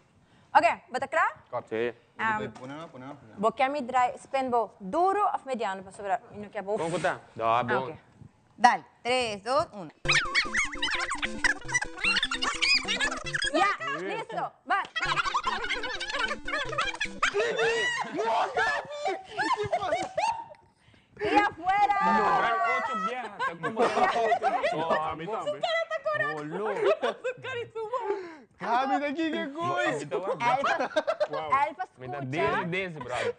Oké, bo ta kla? Si. Bo ke mi draai spin bo duro of mediano pasobra mi no ke bo. Kon ku ta? Da, bon. Oké. Dale, tres, dos, uno. Ya, listo, ba. Y afuera! Ocho biaha, ta como. No, ami tambe. Su cara ta cora. Bolo. Su cara y su boca. Gabi ta kiko kois. Elfa, Elfa Mi ta scucha. dizzy dizzy, brother.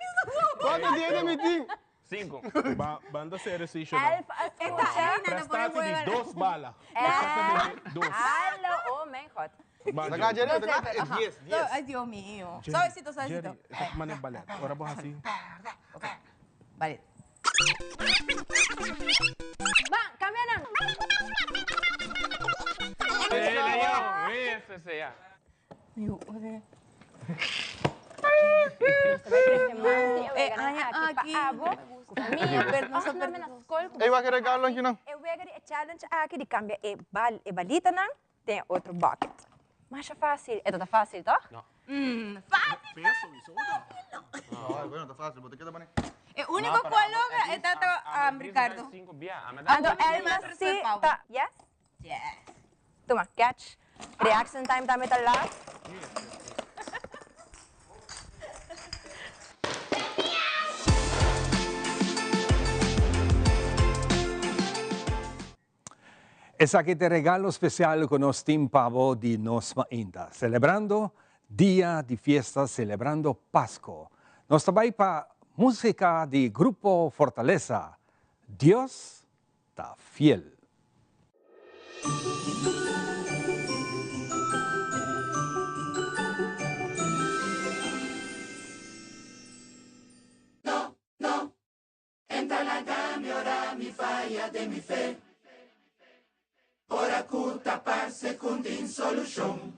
Cuanto diente mi tin? Cinco. Ba, banda serio si, Shona. Elfa scucha. Prestati di dos bala. Elfa. Dos. Hallo, oh mijn god. Saca, Jerry, saca. Ajá. Dies, dies. Ay, Dios mío. Suavecito, suavecito. Jerry, mane ballet. Ora bo hasi. Ok. Ballet. Ban, cambia nan. Eh, Eso, ese ya. Ay, Aki pa abo, ku famia, No of nan na school. Ey, wak regalo aquí no. E wega di e challenge aki di cambia e bal e balita nan den otro bucket. Masha fácil. E ta fácil, toch? No. Fácil. Peso y soda. No, bueno, está fácil, bo te queda mane. El único cual logra es Tato Ricardo. Cinco biaha. Anto El Elma más si respeto, Pau. ta yes? Yes. Toma, catch. Reaction time tambe ta laat. Esaki ta e regalo special cu nos tin pa bo di Nos Mainta. Celebrando dia di fiesta, celebrando Pasco. Nos ta bay pa musica di Grupo Fortaleza, Dios ta fiel. No, no, entra laga mi ora mi faya den mi fe. Ora ku ta parse ku n'tin solushon.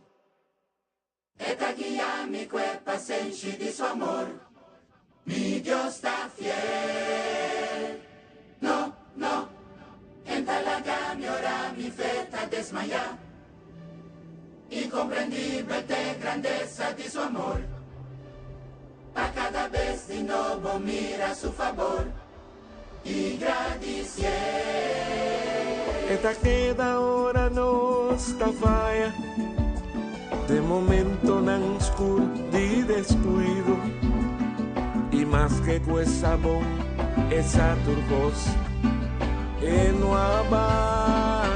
E ta guia mi ku e pasenshi di su amor. Mi Dios ta fiel. No, no, e n'ta laga mi ora mi fe ta desmayá. Inkomprendibel t'e grandesa di su amor. Pa kada bes di nobo mira su fabor i gradisié. E ta keda ora nos ta faya, den momentonan skur di deskuido. I maske ku e sa bon, e sa tur kos, e no a bai.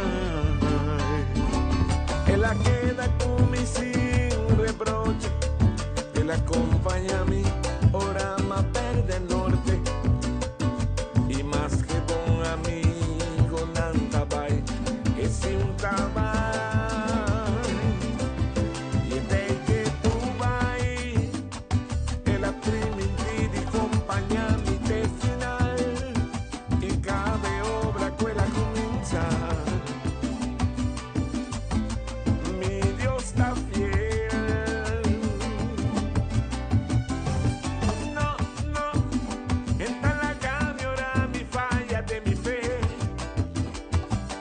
El a keda ku mi sin reproche, el a kompaña mi ora m'a perde norte. I maske bon amigonan ta bai, e si un ta bai. I e tei ke tu bai, el a primintí di kompañá mi te final. I kada e obra ku el a kuminsá, mi Dios ta fiel. No, no, e n'ta laga mi ora mi faya den mi fe.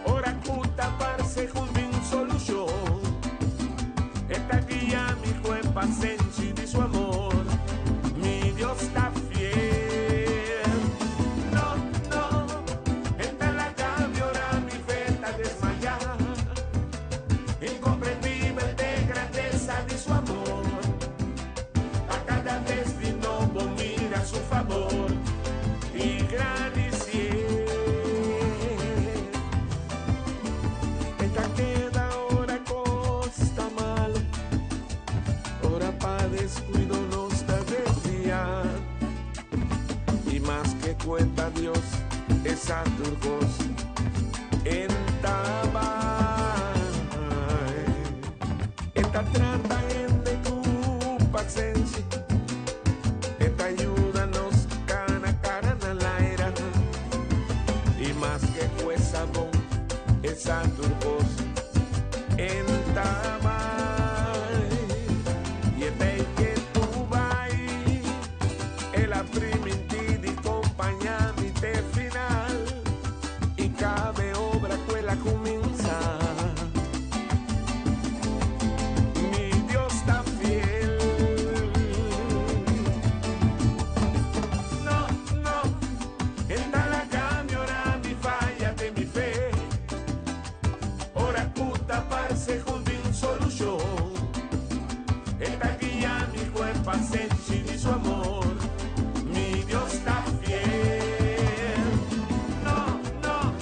Ora ku ta parse ku n'tin solushon, e ta guia mi ku e pasenshi di su amor. Mi Dios ta fiel. No, no, e n'ta laga mi ora mi fe ta desmayá. Inkomprendibel t'e grandesa di su amor. Pa kada bes di nobo mira su fabor i gradisié. E ta keda ora kos ta malo, ora pa deskuido nos ta desviá. I maske ku e ta Dios, e sa tur kos, e n'ta bai. E ta trata hende ku pasenshi, e ta yuda nos kana kara na laira. I maske ku e sa bon, e sa tur kos, e n'ta bai. I e tei ke tu bai, el a primintí di kompañá. E ta guia mi cuerpo sensi di su amor. Mi Dios ta fiel. No, no,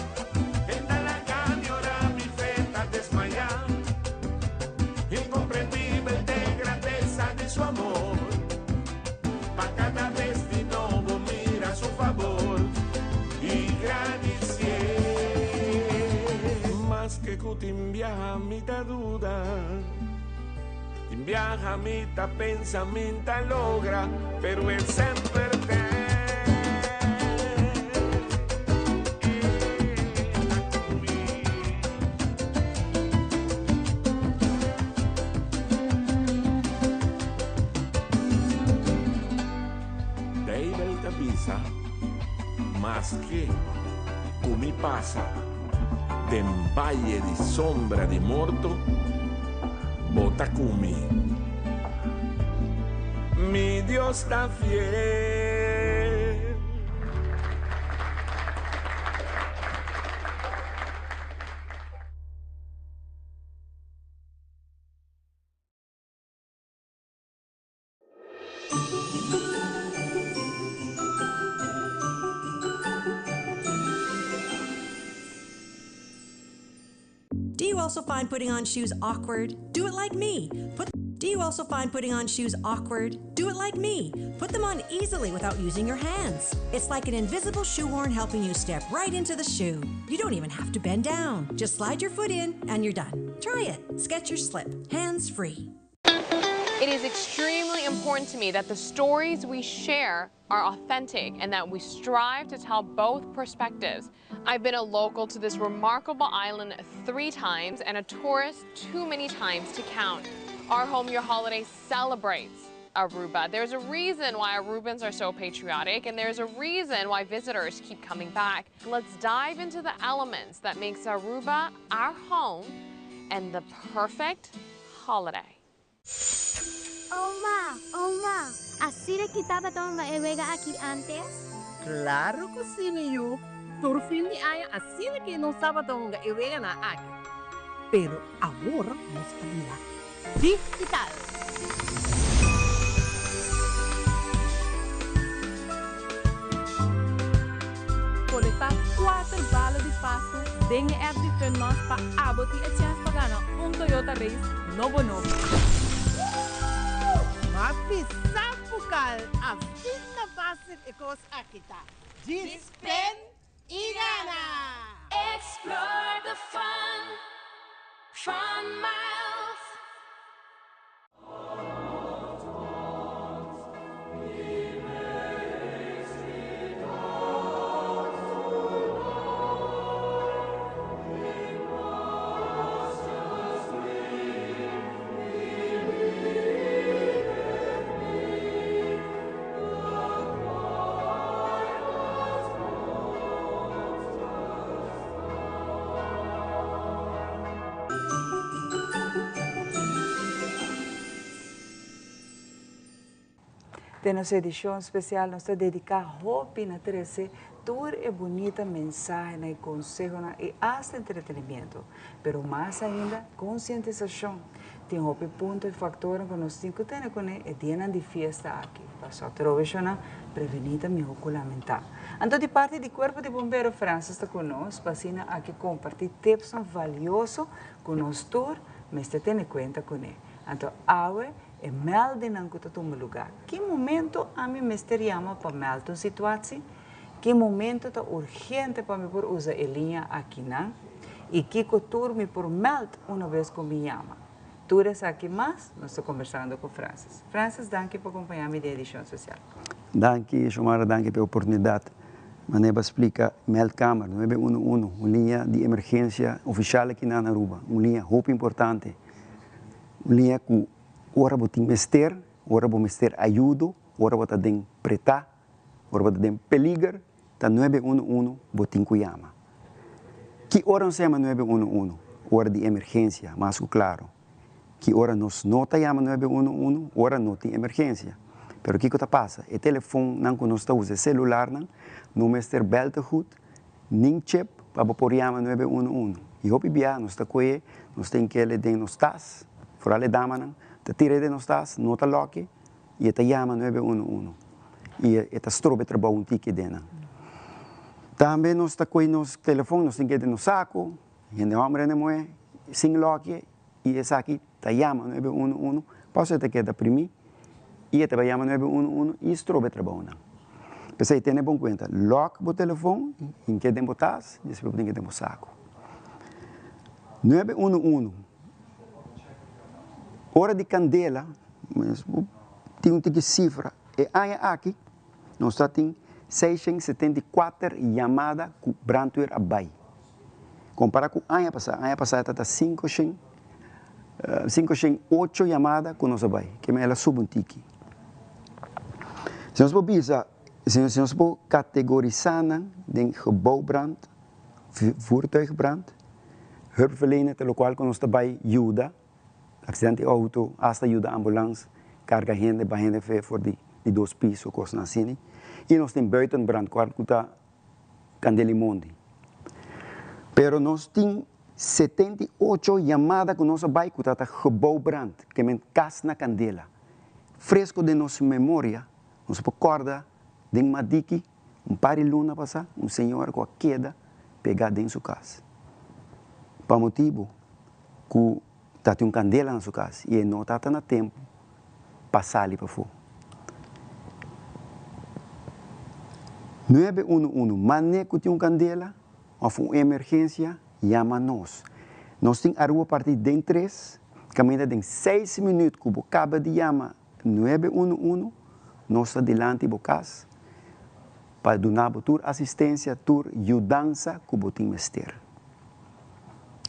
e ta laga mi ora mi fe ta desmaya. Incomprendibel t'e grandeza di su amor. Pa cada bes di nobo mira su favor y gradicié. Maske cu tin biaha mi ta duda, tin biaha mi ta pensa mi n'ta logra, pero e semper t'e. Beibel ta bisa, Maske ku mi pasa den baye di sombra di morto, bo ta ku mi. Mi Dios ta fiel. Do you also find putting on shoes awkward? Do it like me. Put Do you also find putting on shoes awkward? Do it like me. Put them on easily without using your hands. It's like an invisible shoehorn helping you step right into the shoe. You don't even have to bend down. Just slide your foot in and you're done. Try it. Skechers Slip. Hands free. It is extremely important to me that the stories we share are authentic and that we strive to tell both perspectives. I've been a local to this remarkable island three times and a tourist too many times to count. Our Home Your Holiday celebrates Aruba. There's a reason why Arubans are so patriotic and there's a reason why visitors keep coming back. Let's dive into the elements that makes Aruba our home and the perfect holiday. Oma, oma, asina ki tabata hunga e wega aki antes? Claro cu si, mi yu. Tur fin di aña asina ki nos tabata hunga e weganan aki. Pero awor nos a bira digital. Kolektá kuater bala di Pasku den e app di Funmas pa abo tin e chèns pa gana un Toyota Race nobo nobo. Mas bisa bukal asina fásil e kos aki ta. Djis pen i gana! Explore the fun, Fun Miles. Den nos edishon spesial nos ta dediká hopi na trese tur e bunita mensahenan i konsehonan i asta entretenimiento, pero mas ainda konsientisashon. Tin hopi punto i faktornan ku nos tin ku tene kuné e dianan di fiesta aki. Paso atrobe shona, prevení ta mihó ku lamentá. Anto di parti di Kuerpo di Bombero Francis ta ku nos pa asina aki kompartí tipsnan valioso ku nos tur mester tene kuenta kuné. Anto awe e mèldingnan ku ta tuma lugá. Ki momento ami mester yama pa mèld un situatsi? Ki momento ta urgente pa mi por usa e liña akinan? I kiko tur mi por mèld una bes ku mi yama? Tur esaki mas nos ta kombersando ku Francis. Francis, danki pa kompañá mi den Edishon Sosial. Danki, Xiomara, danki pa e oportunidat. Manera bo a splika, Meldkamer nuebe uno uno, un liña di emergensia ofishal aki na Aruba, un liña hopi importante, un liña ku ora bo tin mester, ora bo mester ayudo, ora bo ta den pretá, Ora bo ta den peliger, ta nuebe unu unu bo tin ku yama. Ki ora nos ta yama nuebe unu unu? Ora di emergensia, mas ku klaro. Ki ora nos no ta yama nuebe unu unu? Ora no tin emergensia. Pero kiko ta pasa? E telefonnan ku nos ta usa, e selularnan, no mester bel te goed, nin chip pa bo por yama nuebe unu unu. I hopi bia nos ta kohe, nos ta inkele den nos tas, foral e damanan. Ta tira den nos tas, no ta lock y e ta yama nuebe uno uno y e ta strobe trabou un tiki den nan. Tambe nos ta coy nos telefon, nos tin ke den nos saco, hende homber hende muhe, sin lock y esaki ta yama nuebe uno uno, paso e ta keda primi y e ta bay yama nuebe uno uno y strobe trabounan. P'esey tene bon cuenta, lock bo telefon, hinke den bo tas, despues bo tin ke den bo saco. Nuebe uno uno. Ora di candela, tin un tiki cifra, e aña aki nos ta tin 674 yamada cu brandweer a bay. Compara cu aña pasa, aña pasa ta ta 508 yamada cu nos a bay, keme el a subi un tiki. Si nos por bisa, si nos por categorisa nan den gebouwbrand, voertuigbrand, hulpverlener ta locual cu nos ta bay yuda, accidente di auto, hasta yuda ambulance, carga hende, baha hende fe for di dos piso, cosnan asina. Y nos tin buitenbrand cual cu ta candela y mondi. Pero nos tin 78 yamada cu nos a bay cu ta ta gebouwbrand, ke men cas na candela. Fresco den nos memoria, nos por corda den Madiki, Un par di luna pasá, un señora ku a keda pegá den su kas pa motibu ku tatin un kandela na su kas i e no tata na tempu pa sali pafó. Nuebe unu unu, Man'é ku tin un kandela òf un emergensia, yama nos. Nos tin Aruba partí den tres, kaminda den seis minüt ku bo kaba di yama Nuebe unu unu, Nos ta dilanti bo kas pa duna bo tur asistensia, tur yudansa ku bo tin mester.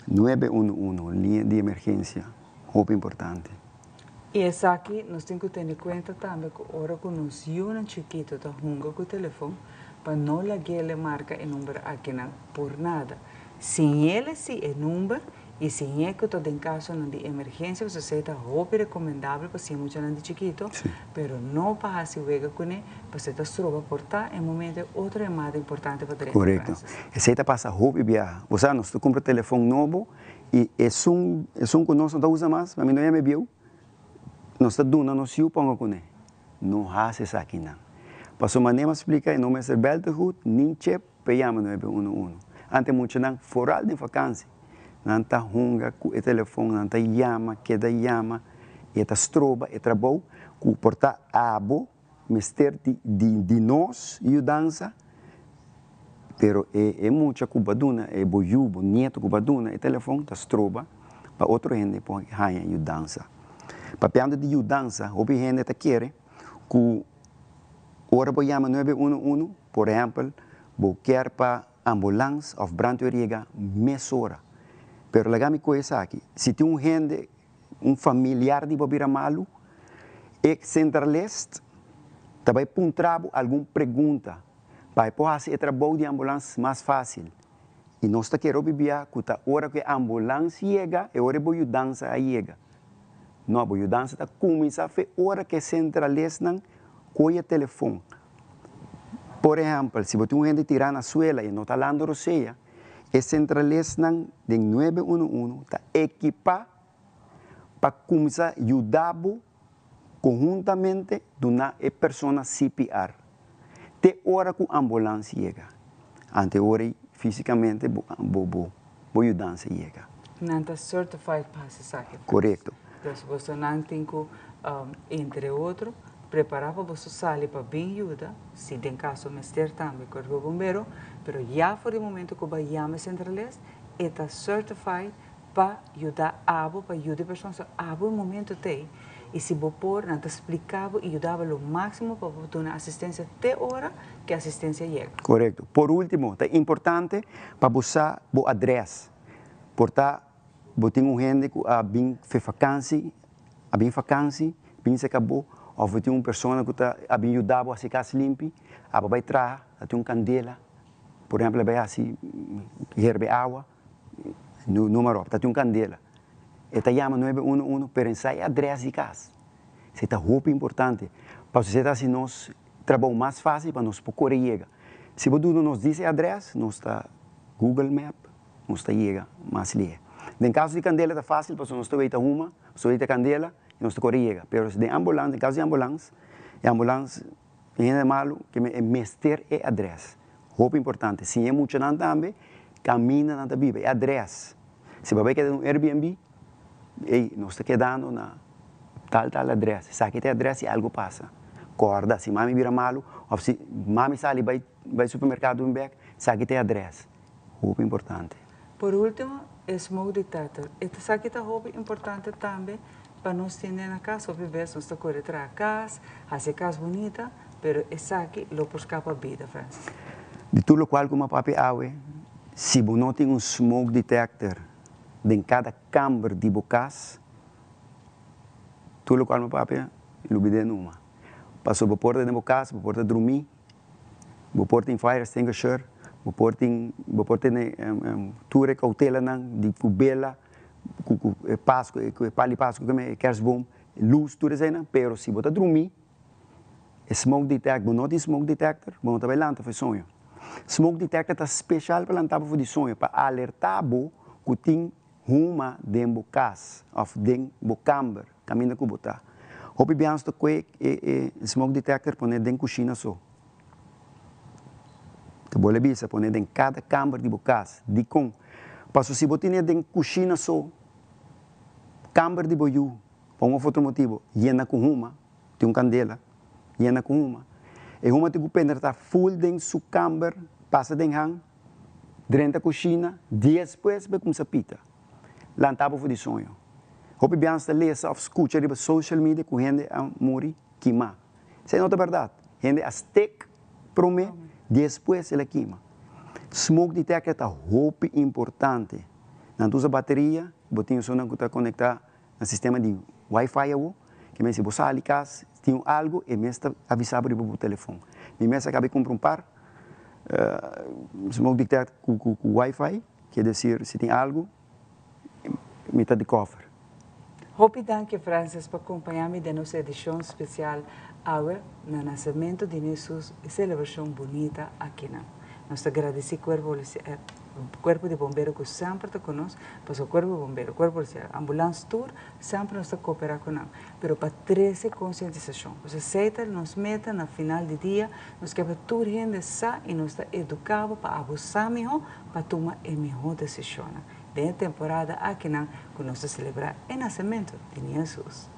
Nuebe unu unu, liña di emergensia, hopi importante. I esaki nos tin ku tene kuenta tambe ku ora ku nos yunan chikitu ta hunga ku telefon, pa no lag'el e marka e number akinan por nada. Siñ'el si e number I siñ'é ku ta den kasonan di emergensia pasobra esei ta hopi rekomendabel pa siña muchanan di chikito, pero no pa hasi wega kuné pasobra e ta stroba por ta e momento e otro yamada importante pa drenta Korekto. Esei ta pasa hopi biaha. Bo sa nos ta kumpra telefon nobo i esun esun ku nos no ta usa mas, pa mi no yama e bieu, nos ta duna nos yu ponga kuné. No hasi esakinan. Pasobra manera mi a splika e no mester bèl te hut nin chep P'e yama nuebe unu unu. Ante muchanan foral den vakansi, nan ta hunga ku e telefon, nan ta yama, keda yama, i e ta stroba e trabou ku por ta abo mester di di nos yudansa, pero e e mucha ku bo a duna, e bo yu, bo nieto ku bo a duna e telefon ta stroba pa otro hende por haña yudansa. Papiando di yudansa, hopi hende ta kere ku ora bo yama nuebe unu unu, Por ehempel, bo kier pa ambulans of brandweer yega mesora. Pero laga mi koe esaki, si tin un hende, un familiar di bo bira malu, e centralist ta bai puntra bo algun pregunta pa e por hasi e trabou di ambulans mas facil. I nos ta kere hopi bia ku ta ora ku e ambulans yega, e ora e bo yudansa a yega. No, bo yudansa ta kuminsá fe ora ku e centralistnan koe e telefon. Por ehèmpel, si bo tin un hende tirá na suela i no ta lando rosea, e sentralesnan den nuebe unu unu ta ekipá pa kuminsá yuda bo konhuntamente duna e persona CPR te ora ku ambulans yega. Ante ora ei físikamente bo bo bo yudansa yega. Nan ta certified pa hasi esaki. Korekto. Dus bosonan tin ku, entre otro, Prepara pa boso sali pa bin yuda, si den caso mester tambe Cuerpo Bombero, pero ya for di momento cu bo yama e centrales, e ta certified pa yuda abo, pa yuda e persona, so abo e momento t'ey, y si bo por, nan ta splica bo y yuda bo lo maximo pa bo duna asistencia te ora cu e asistencia yega. Corecto. Por ultimo, ta importante pa bo sa bo adres, por ta Bo tin un hende ku a bin fe fakansi, a bin fakansi, bin seka bo, òf bo tin un persona ku ta a bin yuda bo hasi kas limpi, abo bai traha, a tin un kandela, por ehèmpel a bai hasi herbe awa, numa ròp, ta tin un kandela. E ta yama nuebe uno uno, pero e sa e adrès di kas. Esei ta hopi importante, pasobra esei ta hasi nos trabou mas fásil pa nos por kore yega. Si bo duna nos dis e adrès, nos ta Google Map, Nos ta yega mas lihe. Den kaso di kandela ta fásil pasobra nos ta weita huma, nos ta weita kandela i nos ta kore yega. Pero si den ambulans, den kaso di ambulans, e ambulans e hende malu ke e mester e adrès. Hopi importante. Siña e muchanan tambe kaminda nan ta biba, e adrès. Si bo a bai keda den un Airbnb, ey, nos ta kedando na tal tal adrès. Esaki ta e adrès si algu pasa. Kòrda, si mami bira malu òf si mami sali bai bai supermerkado bin bèk, esaki ta e adrès. Hopi importante. Por último, e smoke detector. Esaki ta hopi importante tambe pa nos tene na kas. Hopi bes nos ta kore traha kas, hasi e kas bunita, pero esaki lo por skapa bida, Francis. Di tur lokual ku mi a papia awe, si bo no tin un smoke detector den kada kamber di bo kas, tur lokual mi a papia, lubid'é numa. Pasobra bo por ta den bo kas, bo por ta drumí, Bo por tin fire extinguisher, bo por tin, bo por tene tur e cautelanan di cu bela, cu cu e pascu, cu e pal di pascu cu e kerstboom, luz, tur eseinan, pero si bo ta drumi, e smoke detector, bo no tin smoke detector, bo no ta bay lanta for e soño. Smoke detector ta special pa lanta bo for di soño, pa alerta bo cu tin huma den bo cas of den bo kamber caminda cu bo ta. Hopi biaha ta coe e smoke detector pone den cushina so. Ta bole bisa pone den cada kamber di bo cas. Dicon? Paso si bo tine den cushina so, kamber di bo yu, pa un of otro motibo, yena cu huma, tin un candela, yena cu huma, e huma tin cu penetra full den su kamber, pasa den han, Drenta kushina, despues bo kumsa pita. Lanta bo for di soño. Hopi biaha ta lesa of skucha riba social media ku hende a muri kima. Esei no ta bèrdat. Hende a stek promé, despues el a kima. Smoke detector ta hopi importante. Nan ta usa bateria, bo tin esunnan ku ta konektá na sistema di wifi awo, ke men si bo sali kas tin un algu e mes ta avisa bo riba bo telefon. Mi mes a kaba di kumpra un par smoke detector ku wifi, ke desir si tin algu mi ta di kòfer. Hopi danki Francis pa kompaña mi den nos edishon spesial awe na nasementu di Hesus e selebrashon bunita akinan. Nos ta gradisí Kuerpo Kuerpo di Bombero ku semper ta ku nos, pasobra Kuerpo di Bombero, Kuerpo Polisial, Ambulans tur semper nos ta koperá ku nan, pero pa trese konsientisashon. Pues esei ta nos meta na final di dia, nos ke pa tur hende sa i nos ta eduká bo pa abo sa mihó pa tuma e mihó desishonnan den e temporada akinan ku nos ta selebrá e nasementu di Niño Hesus.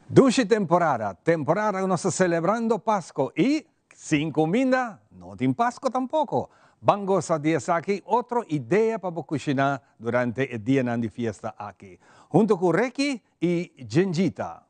Dushi temporada, temporada ku nos ta selebrando Pasko i Sin cuminda no tin Pasco tampoco. Ban goza di esaki otro idea pa bo cushina durante e dianan di fiesta aki. Hunto cu Ricky y Djendjita.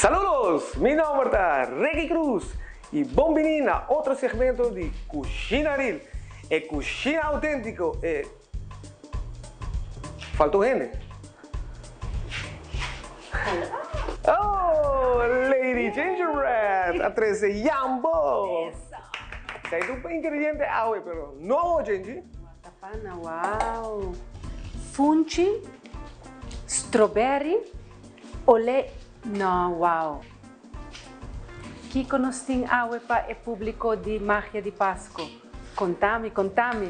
Saludos! Mi nomber ta Ricky Cruz y bon bini na otro segmento di Cushina Real, e cushina autentico, e. Falta un hende. Oh, Lady Gingerbread a trece yambo! Esey ta un ingrediente awe, pero no awo, Gingy. Watapana, wow! Funchi, strawberry, olé, no, wow! Kiko nos tin awe pa e publico di Magia di Pasco? Contami, contami!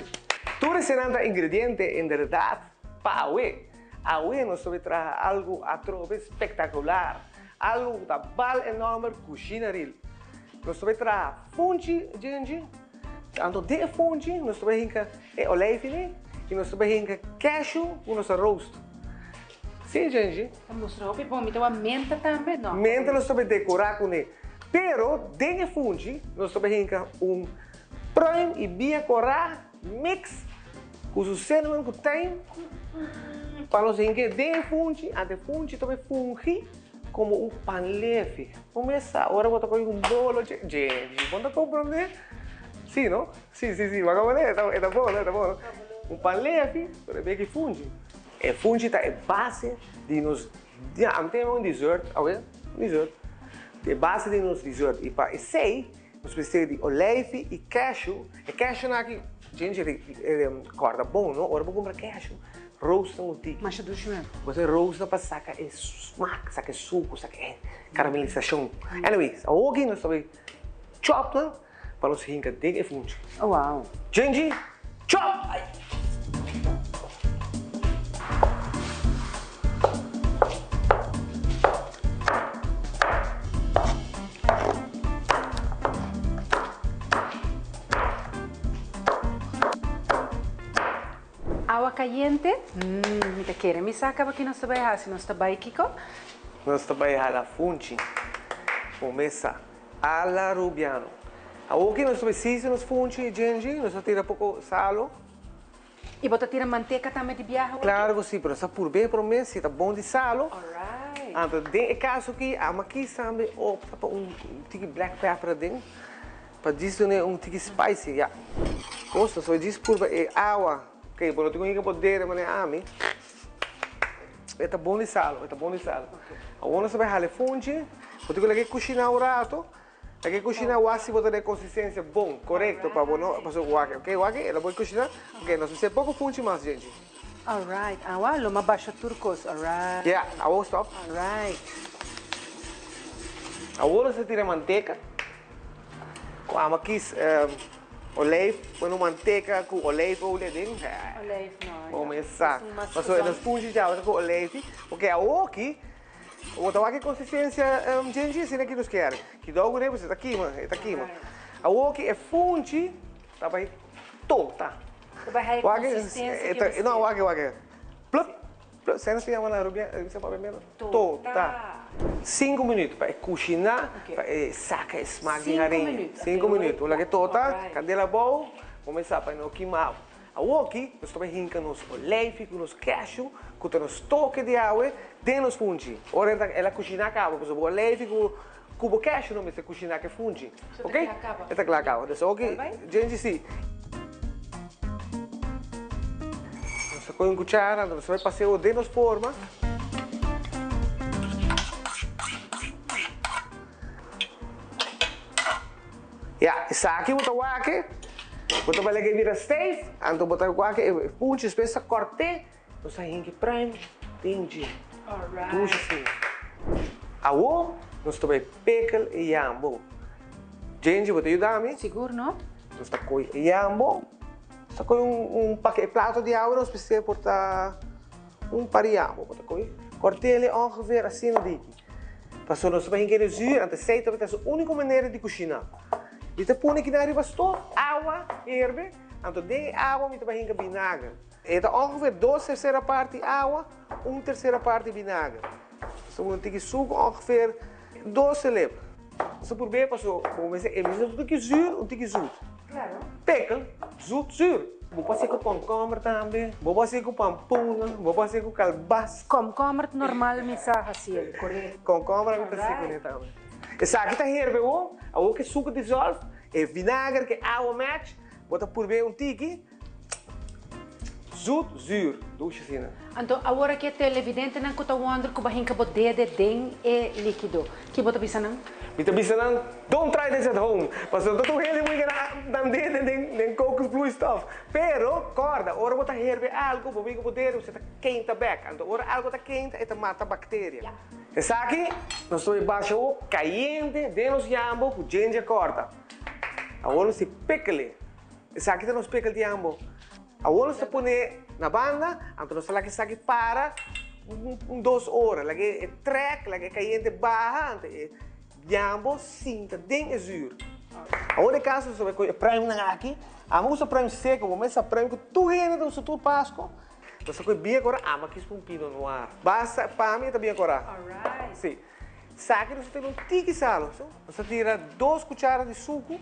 Tur esenan ta ingrediente en berdad pa awe. Awe nos ta bay traha algo atrobe spectacular, algo cu ta bal e nomber Cushina Real. Nos ta bay traha funchi, Genji. Anto den e funchi nos ta bay hinca e olijfini y nos ta bay hinca cashew cu nos a roast. Si, Genji. Ta mustra hopi bon. Mi ta wak menta tambe, no? Menta nos ta bay decora cune. Pero den e funchi nos ta bay hinca un pruim y bia cora mix cu su cinnamon cu tijm pa nos hinca den e funchi. Anto e funchi ta bay fungi Como un pan lefi. Bo mes sa ora bo ta coge un bolo dje dje bo no ta comprende. Si, no? Si, si, si. Wak manera, e ta bon, e ta bon. Un pan lefi, pero e beki funchi. E funchi ta e base di nos, ya, ami ta yama un dessert, awe, un dessert. E base di nos dessert. I pa esei, nos mester di oleifi i cashew. E cashewnan aki, djentje, kòrda bon, no? Ora bo kumpra cashew, roast nan un tiki. Masha dushi men. Bo ta roast nan pa saka e smak, saka e suku, saka e karamelisashon. Anyways, awoki nos ta bai chop nan pa nos hinka den e funchi. Oh wow. Djentje, chop! Awa cayente? Mmm, mi ta kere mi sa caba ki nos ta bay haci. Nos ta bay kico? Nos ta bay hala funchi un mesa a la Rubiano. Awor ki nos ta bay sisi nos funchi, Djenji, nos ta tira poco salo. Y bo ta tira manteca tambe di biaha awor ki? Claro cu si, pero nos ta purbe prome si ta bon di salo. Alright. Anto den e caso aki, ama kis tambe opta pa un tiki black pepper aden. Pa djis dun'e un tiki spicy, ya. Kosta, so e djis purba e awa. Ok, bo no tin ku hinka bo dede manera ami. E ta bon di salo, e ta bon di salo. Awor nos ta bai hala e funchi. Bo tin ku laga e kushiná un rato. Laga e kushiná wak si bo ta den e konsistensia bon, korekto, pa bo no, pasobra wak, ok, wak e la bo kushiná. Ok, nos mester poko funchi mas, djenchi. Alright, awa lo ma basha tur kos, alright. Ya, awor stop. Alright. Awor nos ta tira manteka. Ku ama kis olijf, pone un manteka ku olijfolie aden. Olijf no, ya. Bo mesa. Pasobra nos funchi djawe ta ku olijfi. Ok, awoki, bo ta wak e konsistensia djenchi asina ki nos kier. Kidou ku pasobra e ta kima, e ta kima. Awoki e funchi ta bai tota. Ta bai haya konsistensia ki mester. No, wak, wak. Plup. Sena nos ta yama na Arubiano, bisa papiamento? Tota. Sinku minuut pa e kushiná, pa e saka e smak di hariña. Sinku minuut. Ora ke tota, kandela abou, kuminsá pa e no kima. Awoki nos ta bai hinka nos oleifi ku nos cashew, ku ta nos toke di awe, den nos funchi. Ora el a kushiná kaba, pasobra bo oleifi ku bo cashew no mester kushiná ku e funchi. Oke? E ta kla kaba. Dus awoki, djenchi si. Nos ta kohe un kuchara, anto nos ta bai paseo den nos forma. Ya, esaki bo ta wak, bo ta bai laga e bira stijf, anto bo ta wak e punchi, despues ta kòrt'é, nos ta hinki pruim den dje. Dushi asina. Awor nos ta bai pekel e yambo. Djenji, bo ta yuda mi? Sigur no. Nos ta kohe e yambo, nos ta kohe un pake e plato di awa nos mester por ta un par di yambo bo ta kohe. Kòrt'el ongeveer asina diki. Pasobra nos ta bai hinka den zuur, anto esei tabata su úniko manera di kushiná. Mi ta pone kinan riba stof, awa herbe, anto den e awa mi ta bai hinka binager. E ta ongeveer dos tersera parti awa, un tersera parti binager. Nos ta pone un tiki suku ongeveer dos telep. Nos ta purbe paso bo mester e mester un tiki zuur, un tiki zoet. Pekel, zoet, zuur. Bo por hasi ku komkomber tambe, bo por hasi ku pampuna, bo por hasi ku kalbas. Komkomber normal mi sa hasi el, korekto. Komkomber ami ta hasi kuné tambe. Esaki ta herbe awor, awor ku e suku dissolve, e vinager ku e awa match, bo ta purbe un tiki. Zoet, zuur, dushi asina. Anto awor aki e televidentenan ku ta wonder ku bo a hinka bo dede den e likido, ki bo ta bisa nan? Mi ta bisa nan, Don't try this at home, pasobra ta tur hende muri keda nan dede den den kokosvloeistof. Pero, kòrda, ora bo ta herbe algu, bo hinka bo dede, bo ta keinta bèk. Anto ora algu ta keinta, e ta mata bakteria. Esaki nos ta bai basha awor kayente den nos yambo ku djendje kòrta. Awor nos tin pekele. Esaki ta nos pekel di ambo. Awor nos ta pone na banda, anto nos ta laga esaki para un dos ora. Laga e trek, laga e kayente baha, anto e yambo sinta den e zuur. Awor den kaso nos ta bai kohe e pruimnan aki. Amo usa pruim seko, bo mester sa pruim ku tur hende ta usa tur Pasko. Nos ta kohe bien kora, amo a kis pa un Pinot Noir. Basta, pa mi e ta bien kora. Si. Esaki nos ta tira un tiki salo. Nos ta tira dos kuchara di suku.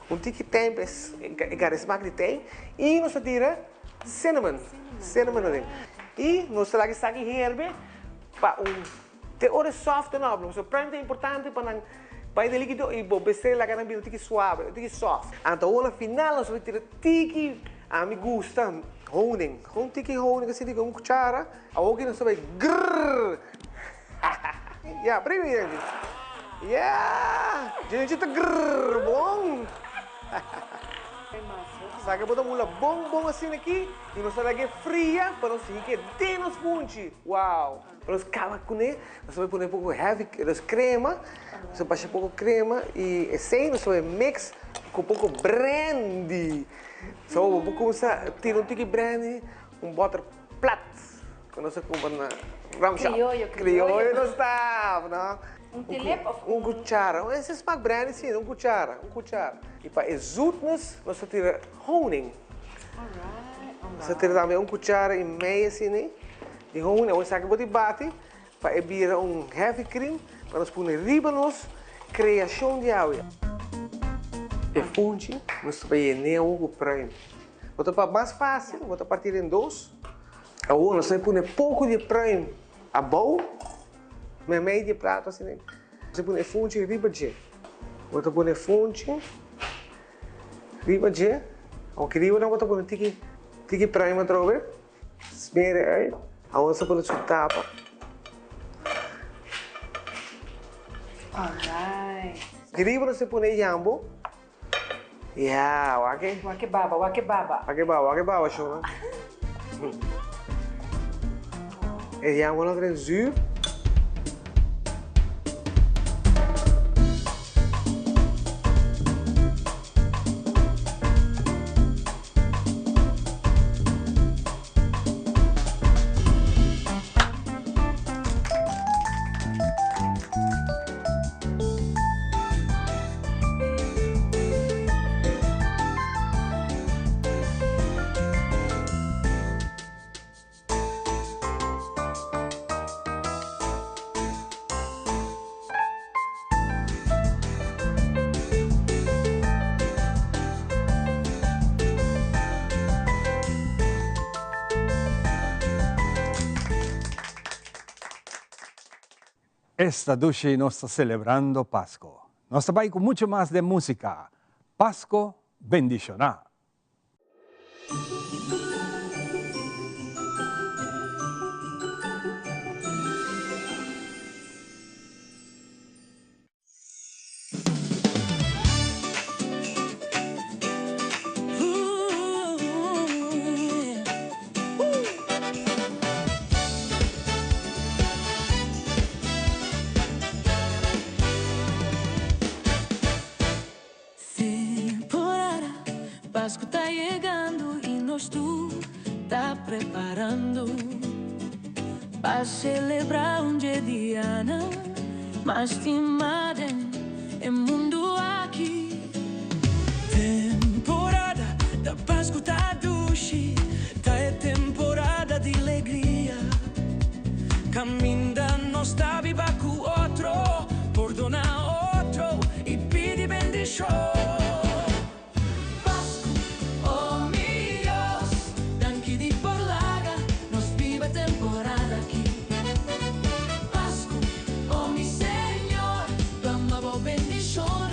Un tiki tijm pa e gana e smak di tijm y nos ta tira cinnamon, cinnamon aden. Y nos ta laga esaki herbe pa un te ora e soft en obra. Pasobra pruim ta importante pa nan Bai den likido y bo mester laga nan bira un tiki suave, un tiki soft. Anto awor na final nos ta tira tiki, ami gusta honing, un tiki honing asina ku un kuchara. Awor ki nos ta bai grrrr. Ya, primi Jenji. Ya! Jenji ta grrrr bon. Saka bo ta mula bon bon asina aki y nos ta laga e fria pa nos hik'e den nos funchi. Wow! Pa nos kaba kuné, nos ta bai pone poko heavy, nos krema, nos ta basha poko krema y esei nos ta bai mix ku poko brandy. So bo por kuminsá tira un tiki brandy, un bòter plat ku nos a kumpra na rum shop. Krioyo, krioyo. Krioyo nos ta, no? Un telep òf un kuchara. Ese smak brandy si, un kuchara, un kuchara. I pa e zoetness nos ta tira honing. Nos ta tira tambe un kuchara i mei asina. Di honing awor esaki bo di bati pa e bira un heavy cream pa nos pone riba nos creacion di awe. E funchi nos ta bay yene awor cu pruim. Bo ta pa mas facil bo ta parti den dos. Awor nos ta bay pone poco di e pruim abou meimei di e plato asina. Nos ta pone e funchi riba dje. Bo ta pone e funchi riba dje. Awor ki riba nan bo ta pone tiki tiki pruim atrobe. Smere ei, awor nos ta pone su tapa. Alright. Riba nos ta pone e yambo. Ya, wak e. Wak e baba, wak e baba. Wak e baba, wak e baba, shona. E yambo nan ta den zuur. Esta dushi nos ta celebrando Pasco. Nos ta bay cu mucho mas den musica. Pasco bendiciona. Temporada, Pascu ta yegando y nos tur ta preparando pa celebra un dje dianan mas stima den e mundo aki. Temporada da Pascu ta dushi, ta e temporada di legria. Caminda nos ta biba cu otro, pordona otro y pidi bendicion. Pascu, oh mi Dios, danki di por laga nos biba e temporada aki. Pascu, oh mi Señor, plama bo bendicion.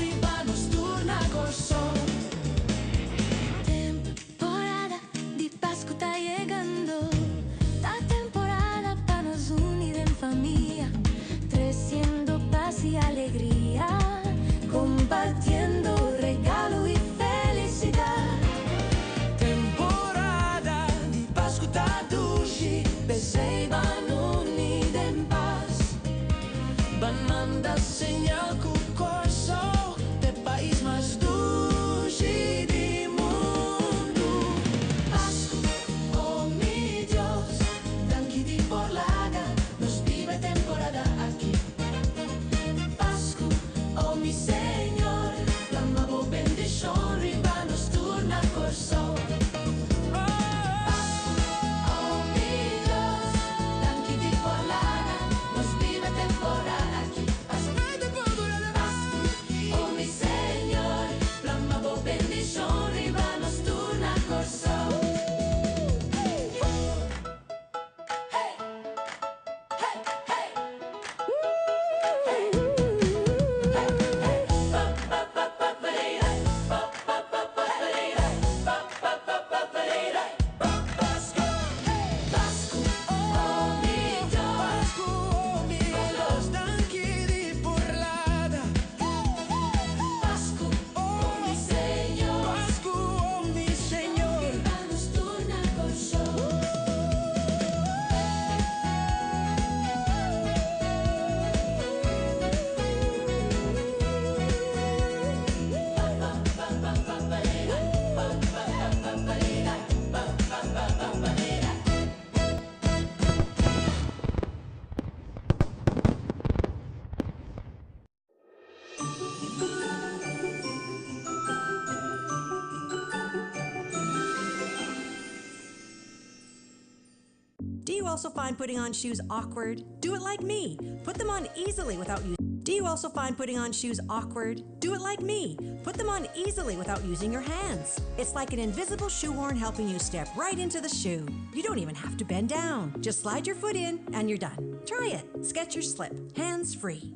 you also find putting on shoes awkward? Do it like me. Put them on easily without using. Do you also find putting on shoes awkward? Do it like me. Put them on easily without using your hands. It's like an invisible shoehorn helping you step right into the shoe. You don't even have to bend down. Just slide your foot in and you're done. Try it. Skechers Slip. Hands free.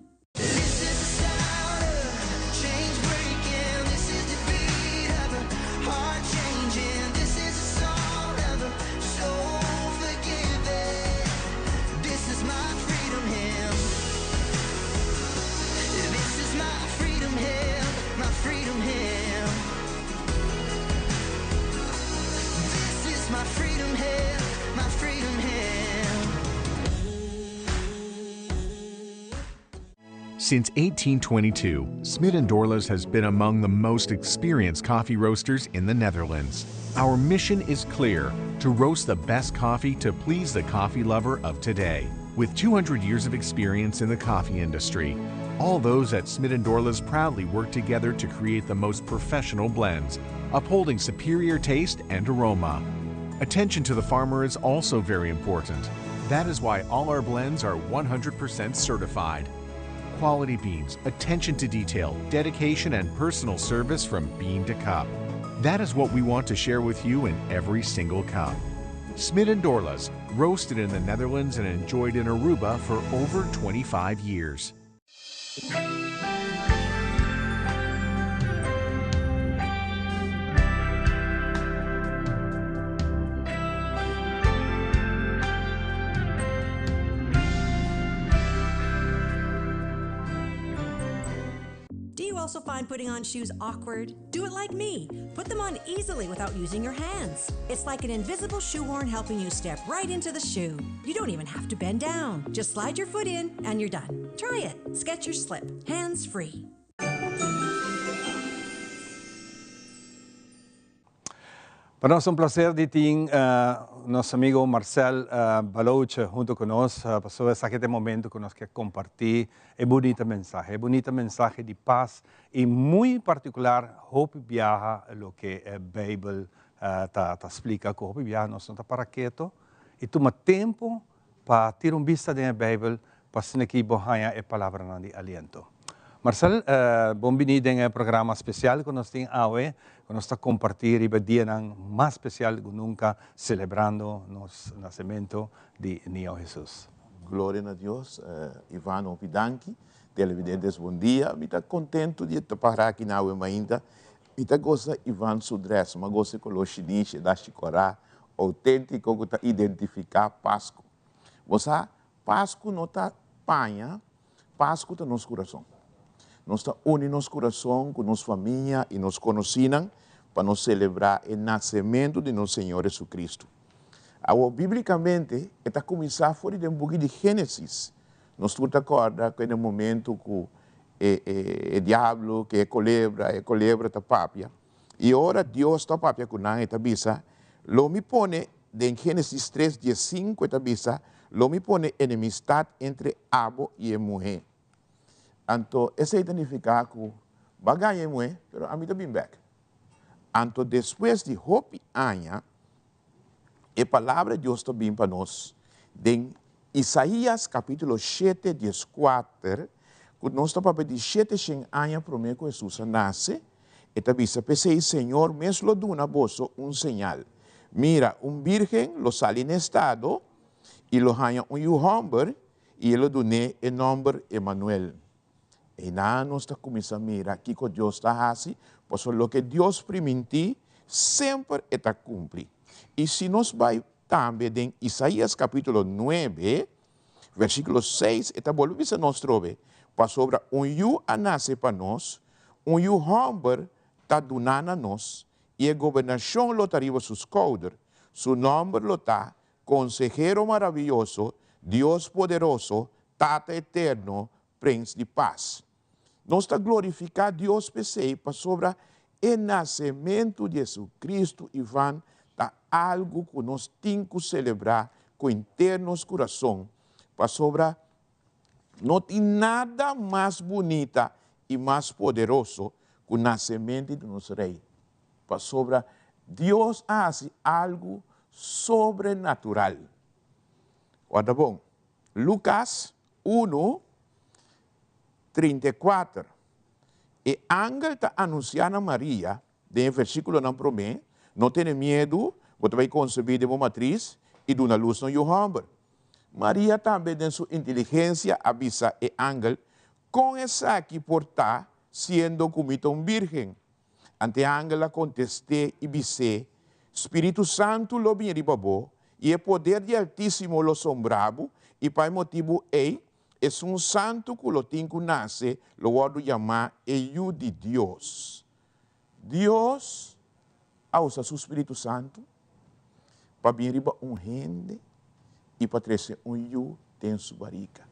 Since 1822, Smit & Dorlas has been among the most experienced coffee roasters in the Netherlands. Our mission is clear, to roast the best coffee to please the coffee lover of today. With 200 years of experience in the coffee industry, all those at Smit & Dorlas proudly work together to create the most professional blends, upholding superior taste and aroma. Attention to the farmer is also very important. That is why all our blends are 100% certified. Quality beans, attention to detail, dedication, and personal service from bean to cup. That is what we want to share with you in every single cup. Smit & Dorlas, roasted in the Netherlands and enjoyed in Aruba for over 25 years. Do you also find putting on shoes awkward? Do it like me. Put them on easily without using your hands. It's like an invisible shoehorn helping you step right into the shoe. You don't even have to bend down. Just slide your foot in and you're done. Try it. Skechers Slip. Hands free. Pa nos un placer di tin nos amigo Marcel Baloche hunto cu nos, pasobra esaki ta e momento cu nos kier comparti e bunita mensahe, e bunita mensahe di paz y muy particular hopi biaha loke e Bijbel ta splica cu hopi biaha nos no ta para keto y tuma tempo pa tira un bista den e Bijbel pa asina ki bo haña e palabranan di aliento. Marcel, bon bini den e programa special cu nos tin awe, cu nos ta comparti riba e dianan mas special cu nunca celebrando nos nacemento di Niño Jesus. Gloria na Dios, Ivan hopi danki, televidentes bon dia, mi ta contento di ta para aki na awe mainta, mi ta goza Ivan su dress, mi a goza e color shinishi, e dashi cora, Outéntiko ku ta identifiká Pasku. Bo sa, Pasku no ta paña, Pasku ta nos kurason. Nos ta uni nos kurason ku nos famia i nos konosínan pa nos selebrá e nasementu di nos Señor Hesukristu. Awor, bíblikamente, e ta kuminsá for di den buki di Génesis. Nos tur ta kòrda ku e den momentu ku e e diablo ku e kolebra, e kolebra ta papia. I ora Dios ta papia ku nan, e ta bisa, Lo mi pone, den Génesis tres diesinku e ta bisa, Lo mi pone enemistat entre abo i e muhé. Anto esei ta nifiká ku bo a gaña e muhé, pero ami ta bin bèk. Anto despues di hopi aña, e palabra di Dios ta bin pa nos den Isaías kapítulo shete dieskuater, ku nos ta papia di shete shen aña promé ku Hesus a nase. E ta bisa, P'esei Señor mes lo duna boso un señal. Mira, un bírgen lo sali n'e estado i lo haña un yu hòmber, i e lo dun'é e nòmber Emanuel. Einan nos ta kuminsá mira kiko Dios ta hasi, pasobra loke Dios primintí, semper e ta kumpli. I si nos bai tambe den Isaías kapítulo nuebe, versíkulo seis, e ta bolbe bisa nos trobe, Pasobra un yu a nase pa nos, Un yu hòmber ta duná na nos, i e gobernashon lo ta riba su skouder. Su nòmber lo ta, Konsehero Maravioso, Dios Poderoso, Tata Eterno, Prens di Pas. Nos ta glorifiká Dios p'esei pasobra e nasementu di Hesukristu, Ivan, ta algu ku nos tin ku selebrá ku henter nos kurason, pasobra No tin nada mas bunita i mas poderoso ku nasementu di nos Rei, pasobra Dios a hasi algu sobrenatural. Warda bon. Lukas 1, 34. E angel ta anunsiá na Maria den e versíkulonan promé, No tene miedu, bo ta bai konsebí den bo matris i duna lus na un yu hòmber. Maria tambe den su inteligensia a bisa e angel, Kon esaki por ta, siendo ku mi ta un bírgen? Ante e angel a kontest'é i bis'é, Spiritu Santu lo bini riba bo, i e poder di Altísimo lo sombra bo, i pa e motibu ei, esun santu ku lo tin ku nase lo wòrdu yamá e Yu di Dios. Dios a usa su spiritu santu pa bin riba un hende i pa trese un yu den su barika.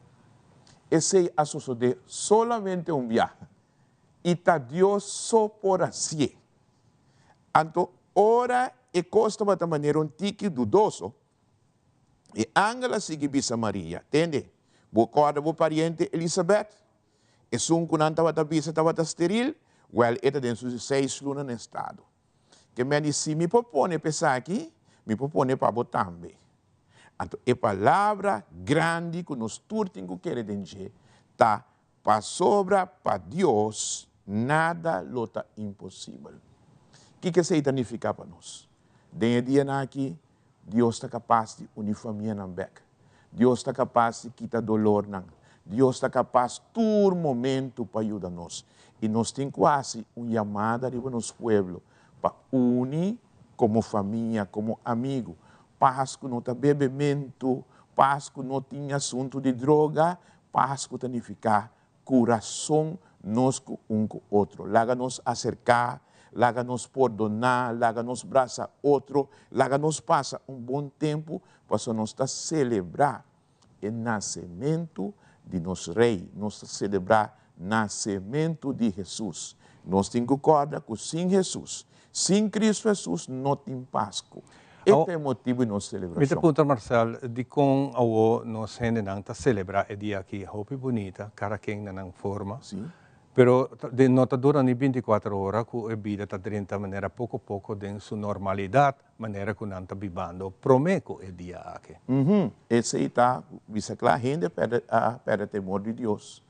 Esei a sosodé solamente un biaha, i ta Dios so por hasié. Anto ora e kos tabata manera un tiki dudoso, e angel a sigui bisa Maria, Tende, bo kòrda bo pariente Elisabèt? Esun ku nan tabata bisa tabata steril, wèl e ta den su seis luna na estado. Ke men di, Si mi por pone pa esaki, mi por pone pa bo tambe. Anto e palabra grandi ku nos tur tin ku kere den dje ta, Pasobra pa Dios nada lo ta imposibel. Kiko esei ta nifiká pa nos? Den e dianan aki, Dios ta kapas di uni famianan bèk. Dios ta kapas di kita dolornan. Dios ta kapas tur momentu pa yuda nos. I nos tin ku hasi un yamada riba nos pueblo pa uni komo famia, komo amigu. Pasku no ta bebementu, Pasku no tin asuntu di droga, Pasku ta nifiká kurason nos ku un ku otro. Laga nos aserká, laga nos pordoná, laga nos brasa otro, laga nos pasa un bon tempu, pasobra nos ta selebrá e nasementu di nos Rei, nos ta selebrá nasementu di Hesus. Nos tin ku kòrda ku sin Hesus, sin Kristu Hesus no tin Pasku. E ta e motibu di nos selebrashon. Mi ta puntra Marcel, dikon awo nos hendenan ta selebrá e dia aki? Hopi bunita, kada ken na nan forma. Pero no ta dura ni bintikuater ora ku e bida ta drenta manera poko poko den su normalidat, manera ku nan ta bibando promé ku e dia aki. Esei ta bisa kla, hende a pèrdè temor di Dios.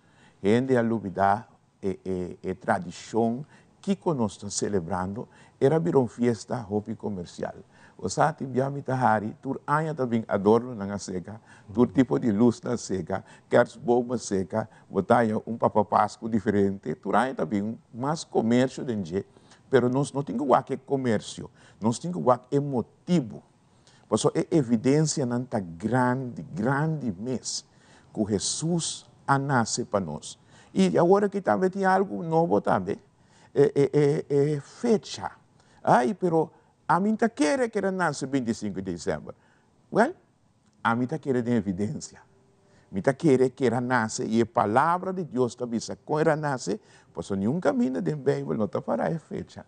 Hende a lubidá E tradishon kiko nos ta selebrando era bira un fiesta hopi komersial. Bo sa tin bia mi ta hari, tur aña ta bin adornonan a seka, tur tipo di lusnan a seka, kerstboom a seka, bo ta haña un papa pasku diferente, tur aña ta bin mas komersio den dje, pero nos no tin ku wak e komersio, nos tin ku wak e motibu. Pasobra e evidensianan ta grandi, grandi mes, ku Hesus a nase pa nos. I awor aki tambe tin algu nobo tambe, e, e, e, e fecha. Ai, pero ami ta kere ku el a nase bintisinku di desèmber. Wèl, ami ta kere den evidensia. Mi ta kere ku el a nase i e Palabra di Dios ta bisa kon el a nase, pasobra niun kaminda den Beibel no ta para e fecha.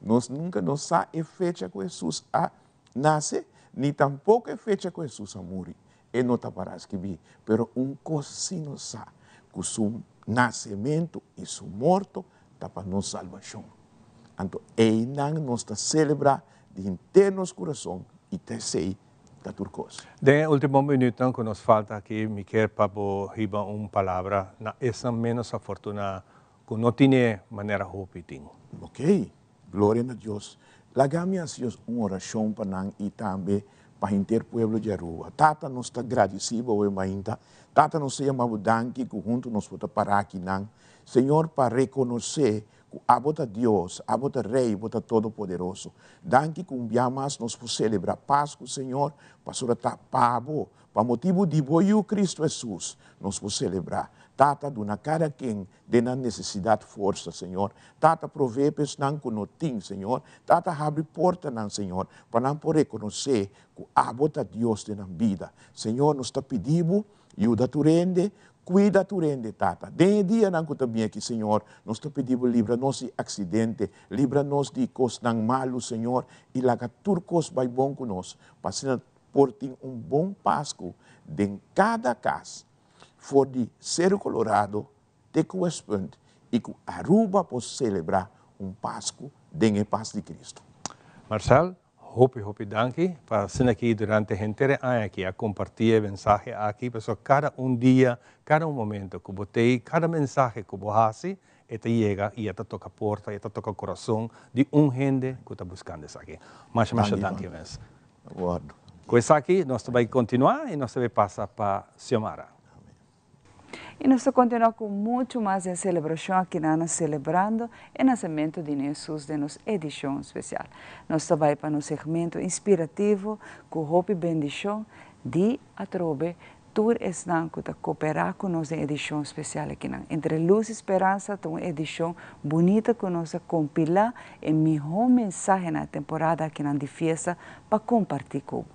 Nos nunka no sa e fecha ku Hesus a nase, ni tampoko e fecha ku Hesus a muri. E no ta para skibí. Pero un kos sí nos sa, ku su nasementu i su morto ta pa nos salbashon. Anto einan nos ta selebrá di henter nos kurason i ta esei ta tur kos. Den e último minütnan ku nos falta aki, mi kier pa bo hiba un palabra na esnan ménos afortuná Ku no tine manera hopi tin. Ok, gloria na Dios. Laga mi hasi un orashon pa nan i tambe pa henter pueblo di Aruba. Tata nos ta gradisi bo awe mainta. Tata nos ta yama bo danki ku huntu nos por ta para aki nan. Señor pa rekonosé ku abo ta Dios, abo ta Rei, bo ta Todopoderoso. Danki ku un bia mas nos por selebrá Pasku Señor, pasobra ta pa bo, pa motibu di bo Yu Kristu Hesus nos por selebrá. Tata, duna kada ken den nan nesesidat forsa, Señor. Tata, provee pa esnan ku no tin, Señor. Tata, habri portanan, Señor, pa nan por rekonosé ku Abo ta Dios den nan bida. Señor, nos ta pidi Bo, yuda tur hende, kuida tur hende, Tata. Den e dianan ku ta bin aki, Señor, nos ta pidi Bo libra nos di aksidente, libra nos di kosnan malu, Señor, i laga tur kos bai bon ku nos, pa asina por tin un bon Pasku den kada kas. For di Seru Colorado te ku Westpunt i ku Aruba por selebrá un Pasku den e pas di Kristu. Marcel, Hopi hopi danki pa asina aki durante henter e aña aki a comparti e mensahe aki pasobra cada un dia, cada un momento cu bo tei, cada mensahe cu bo haci e ta yega y e ta toca porta, e ta toca corazon di un hende cu ta buscando esaki. Masha masha danki mes. Cu esaki nos ta bay continua y nos ta bay pasa pa Xiomara. Y nos ta continua cu mucho mas den celebracion akinan celebrando e nacemento di Hesus den nos edicion special. Nos ta bay pa nos segmento inspirativo cu hopi bendicion di atrobe tur esnan cu ta coopera cu nos den edicion special akinan. Entre Luz y Speransa ta un edicion bunita cu nos a compila e miho mensahe na e temporada akinan di fiesta pa comparti cu bo.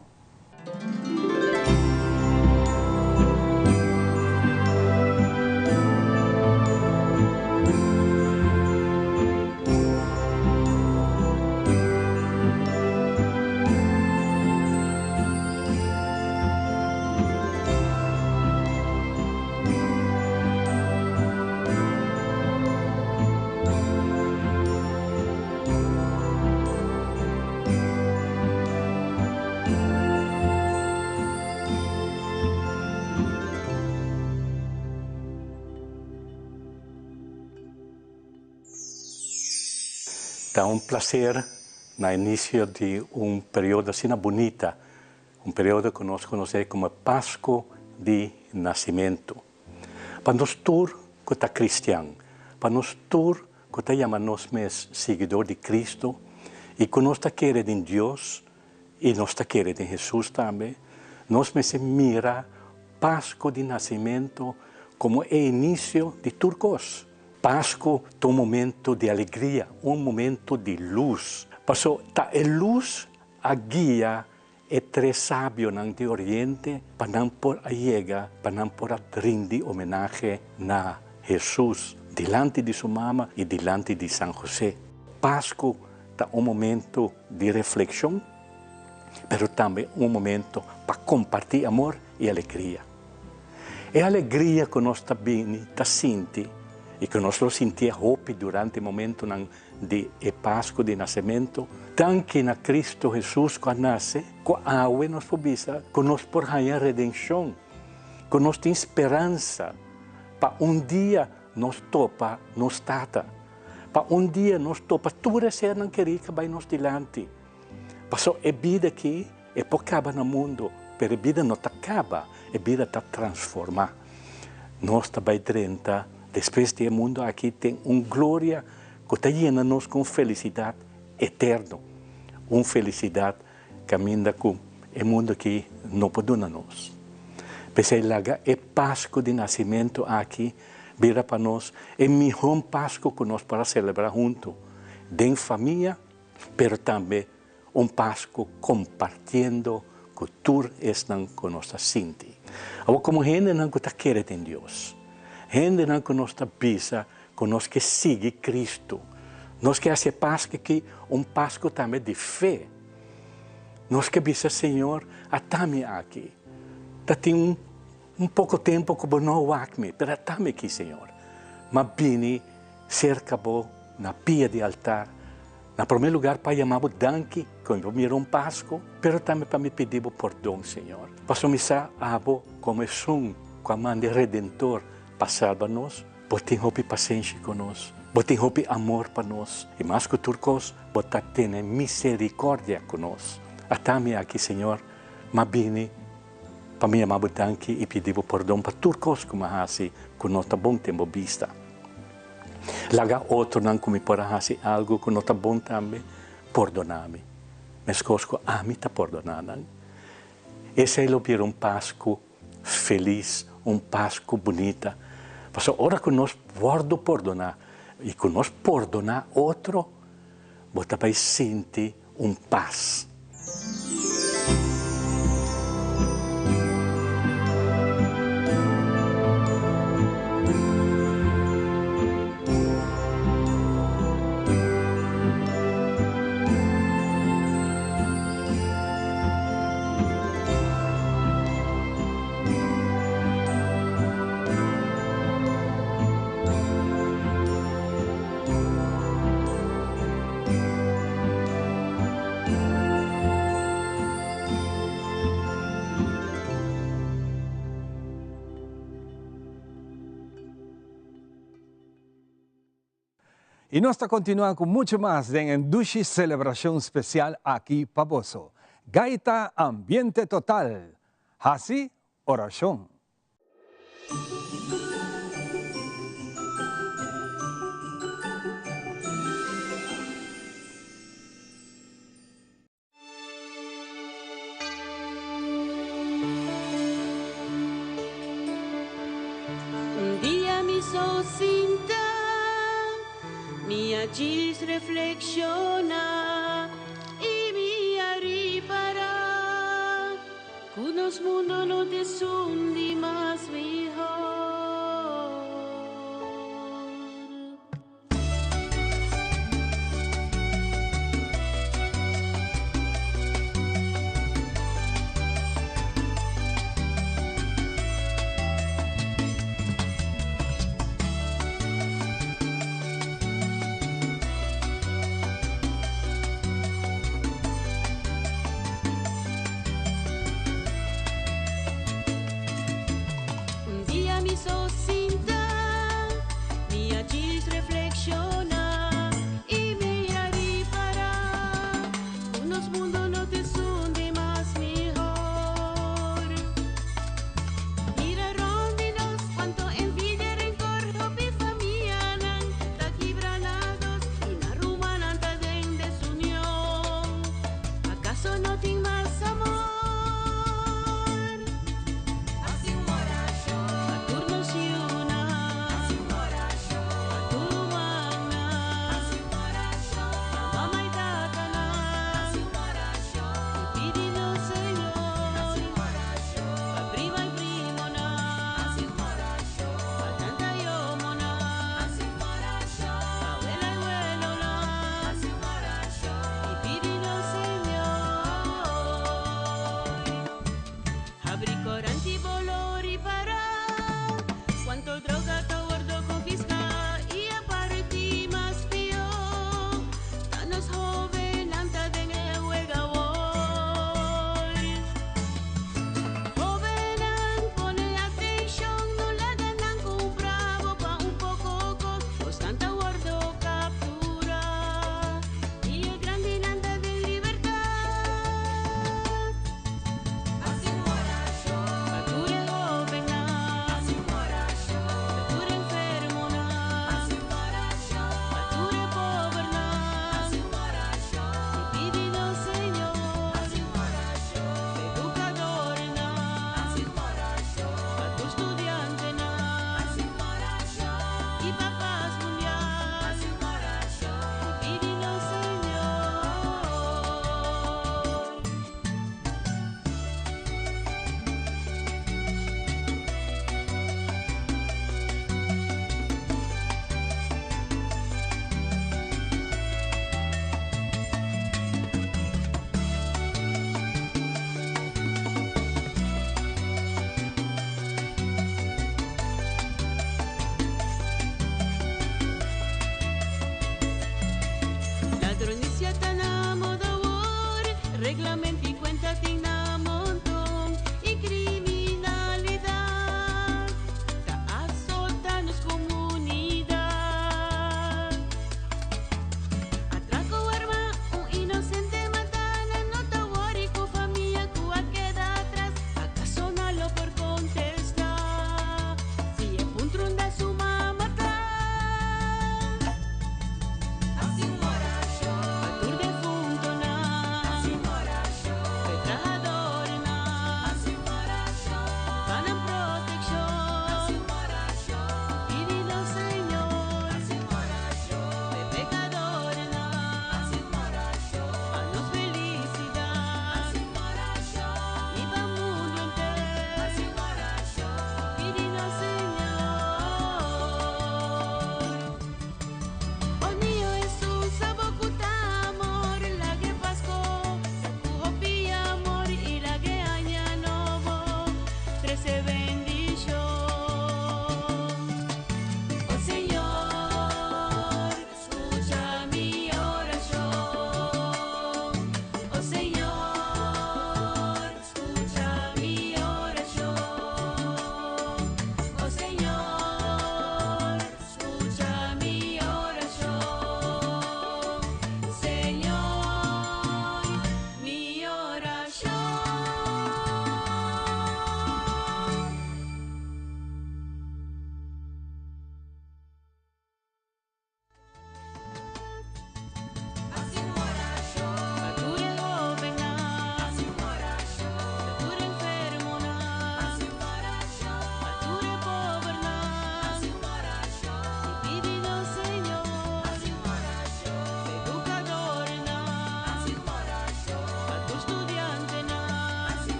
Ta un placer na inicio di un periodo asina bunita, un periodo cu nos conoce como Pasco di Nacimento. Pa nos tur cu ta cristian, pa nos tur ku ta yama nos mes siguidor di Cristo i ku nos ta kere den Dios i nos ta kere den Hesus tambe, nos mester mira Pasku di Nasimentu komo e inisio di tur kos. Pasku ta un momento di alegria, un momento di lus, paso ta e lus a guia e tres sabionan di Oriente pa nan por a yega pa nan por a rindi homenahe na Hesus dilanti di su mama i dilanti di San José. Pasku ta un momento di reflekshon, pero tambe un momento pa kompartí amor i alegria. E alegria ku nos ta bini ta sinti i ku nos lo sintié hopi durante momentonan di e Pasku di Nasementu, danki na Kristu Hesus ku a nase, ku awe nos por bisa ku nos por haña redenshon, ku nos tin speransa pa un dia nos topa nos Tata, pa un dia nos topa tur e sernan kerí ku a bai nos dilanti. Pasobra e bida akí e por kaba na mundu, pero e bida no ta kaba, e bida ta transformá. Nos ta bai drenta despues di e mundu aki den un gloria ku ta yena nos ku un felisidat eterno, un felisidat kaminda ku e mundu aki no por duna nos. P'esei laga e Pasku di Nasimentu aki bira pa nos e mihó Pasku ku nos por a selebrá huntu den famia, pero tambe un Pasku kompartiendo ku tur esnan ku nos ta sinti. Awor komo hendenan ku ta kere den Dios, hendenan ku nos ta bisa ku nos ke sigui Kristu, nos ke hasi e Pasku aki un Pasku tambe di fe. Nos ke bisa, Señor, ata mi aki. Ta tin un poko tempu ku bo no a wak mi, pero ata mi aki, Señor. M'a bini serka bo na pia di altar, na promé lugar pa yama bo danki ku mi por mira un Pasku, pero tambe pa mi pidi bo pordon, Señor. Pasobra mi sa abo komo esun ku a manda e Redentor pa salba nos, bo tin hopi pasenshi ku nos, bo tin hopi amor pa nos, i mas ku tur kos, bo ta tene miserikòrdia ku nos. Ata mi aki, Señor, m'a bini pa mi yama bo danki i pidi bo pordon pa tur kos ku mi a hasi ku no ta bon den bo bista. Laga otronan ku mi por a hasi algu ku no ta bon tambe pordoná mi, meskos ku ami ta pordoná nan. Esei lo bira un Pasku felis, un Pasku bunita. Pasobra ora ku nos wòrdu pordoná i ku nos pordoná otro, bo ta bai sinti un pas. Y nos ta continua cu mucho mas den e dushi celebracion special aki pa boso. Gaita Ambiente Total. Haci oracion. Un dia mi so sinta, mi a djis reflekshoná i mi a ripará ku nos mundo no ta esun di mas mihor.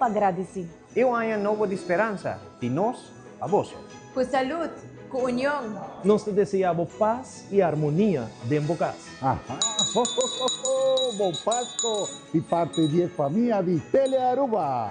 pa gradisí. I un aña nobo di speransa di nos pa boso. Ku salud, ku union. Nos ta deseá bo pas i armonia den bo kas. Aha, ho ho ho ho, bon Pasco di parti di e famia di Telearuba.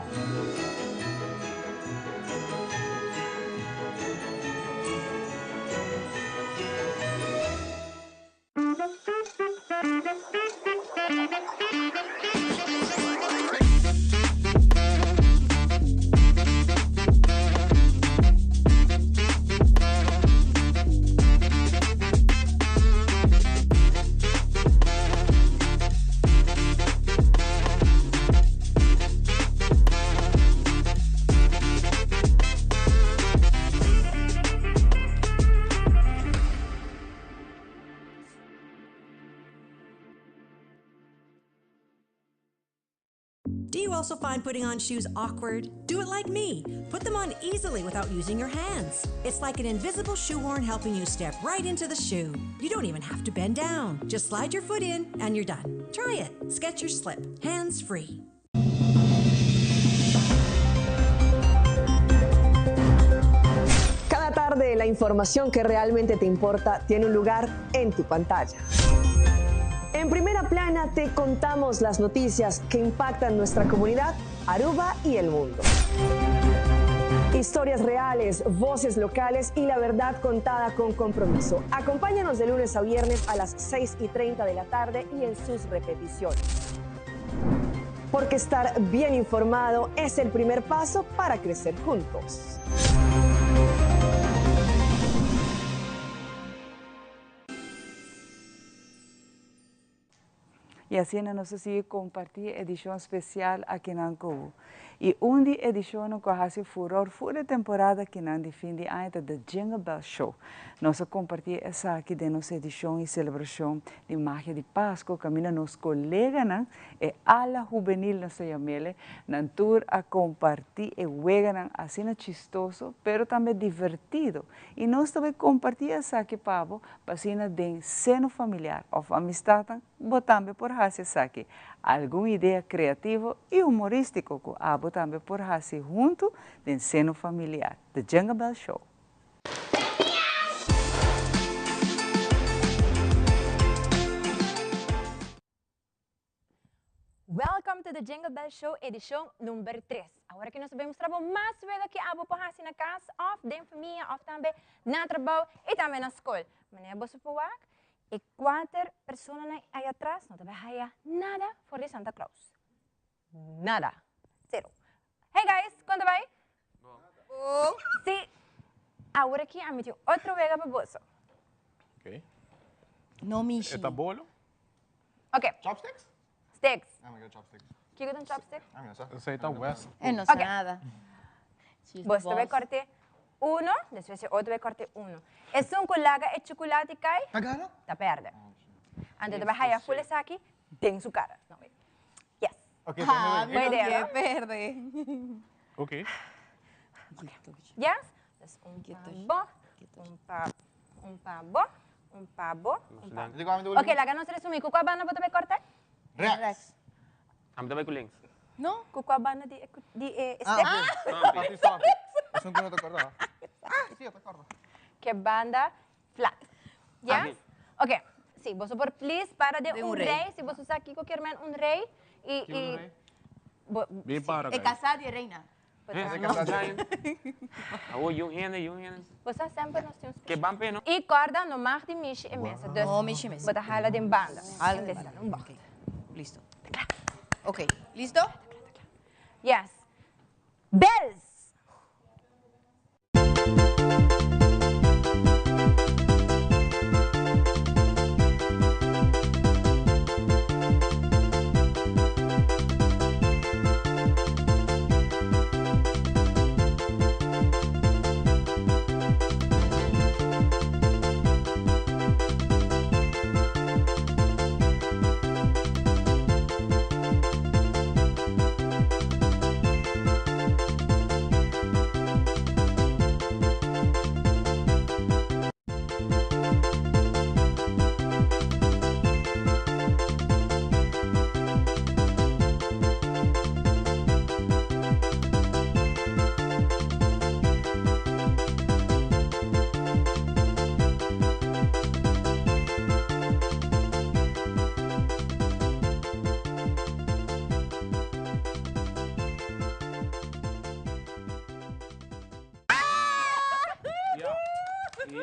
Do you also find putting on shoes awkward? Do it like me. Put them on easily without using your hands. It's like an invisible shoehorn helping you step right into the shoe. You don't even have to bend down. Just slide your foot in and you're done. Try it. Skechers Slip. Hands free. Cada tarde la información que realmente te importa tiene un lugar en tu pantalla. En primera plana te contamos las noticias que impactan nuestra comunidad, Aruba y el mundo. Historias reales, voces locales y la verdad contada con compromiso. Acompáñanos de lunes a viernes a las 6 y 30 de la tarde y en sus repeticiones. Porque estar bien informado es el primer paso para crecer juntos. Y asina nos a sigui comparti e edicion special akinan cu bo. Y un di edicionnan cu a haci furor for e temporada akinan di fin di aña ta The Jingle Bell Show. Nos a comparti esaki den nos edicion y celebracion di Magia di Pasco caminda nos coleganan, e ala hubenil nos ta yam'ele, nan tur a comparti e weganan asina chistoso pero tambe divertido. Y nos ta bay comparti esaki pa bo Pa asina den seno familiar òf amistatnan bo tambe por hasi esaki. Algun idea kreativo i humorístiko ku abo tambe por hasi huntu den seno familiar. The Jingle Bell Show. Welcome to the Jingle Bell Show edicion number 3. Awor aki nos ta bay mustra bo mas wega ki abo por haci na cas of den famia of tambe na trabao y tambe na scol. Manera boso por wak, e cuater personanan ay atras no ta bay haya nada for di Santa Claus. Nada. Cero. Hey guys, con ta bay? Bon. Si. Awor aki ami tin otro wega pa boso. Ok. No mishi. E ta bolo? Ok. Chopsticks? Sticks. Ah, mi quiero chopsticks. Kiko ta un chopstick? Ah, mi no sa. Esei ta West. E no sa Ok. nada. Bos ta bay corte uno, despues e otro bay corte uno. Esun cu laga e chuculati cay, Ta gana? ta perde. Anto ta bay haya full esaki den su cara. No, wait. Yes. Ok, Ah, mi Buena no idea, quiere no? perde. Ok. Yes? Dus un pa bo, un pa, un pa bo, un pa bo, un pa bo. Ok, laga nos resumí. Ku kua banda bo ta bai kòrta? Rechts. Ami ta bai ku links. No, ku kua banda di e di e stek? Ah, ok. Papi, papi. Esun ku no ta kòrta, no? Sí, ta kòrta. Ke banda flat. Yes? Ok. Sí, boso por please para den un rei. Si boso sa kiko kier men un rei. I, Kiko un rei? Bo, Bin para, E kasá di e reina. Awo, yun hende, yun hende. Bo sa semper nos tin un Ke ban pe, no? I kòrda no mag di mishi e mesa. Dus, No mishi mesa. bo ta hala den banda. Hala den banda. Un bocht. Listo. Ok, listo? Yes. Bells!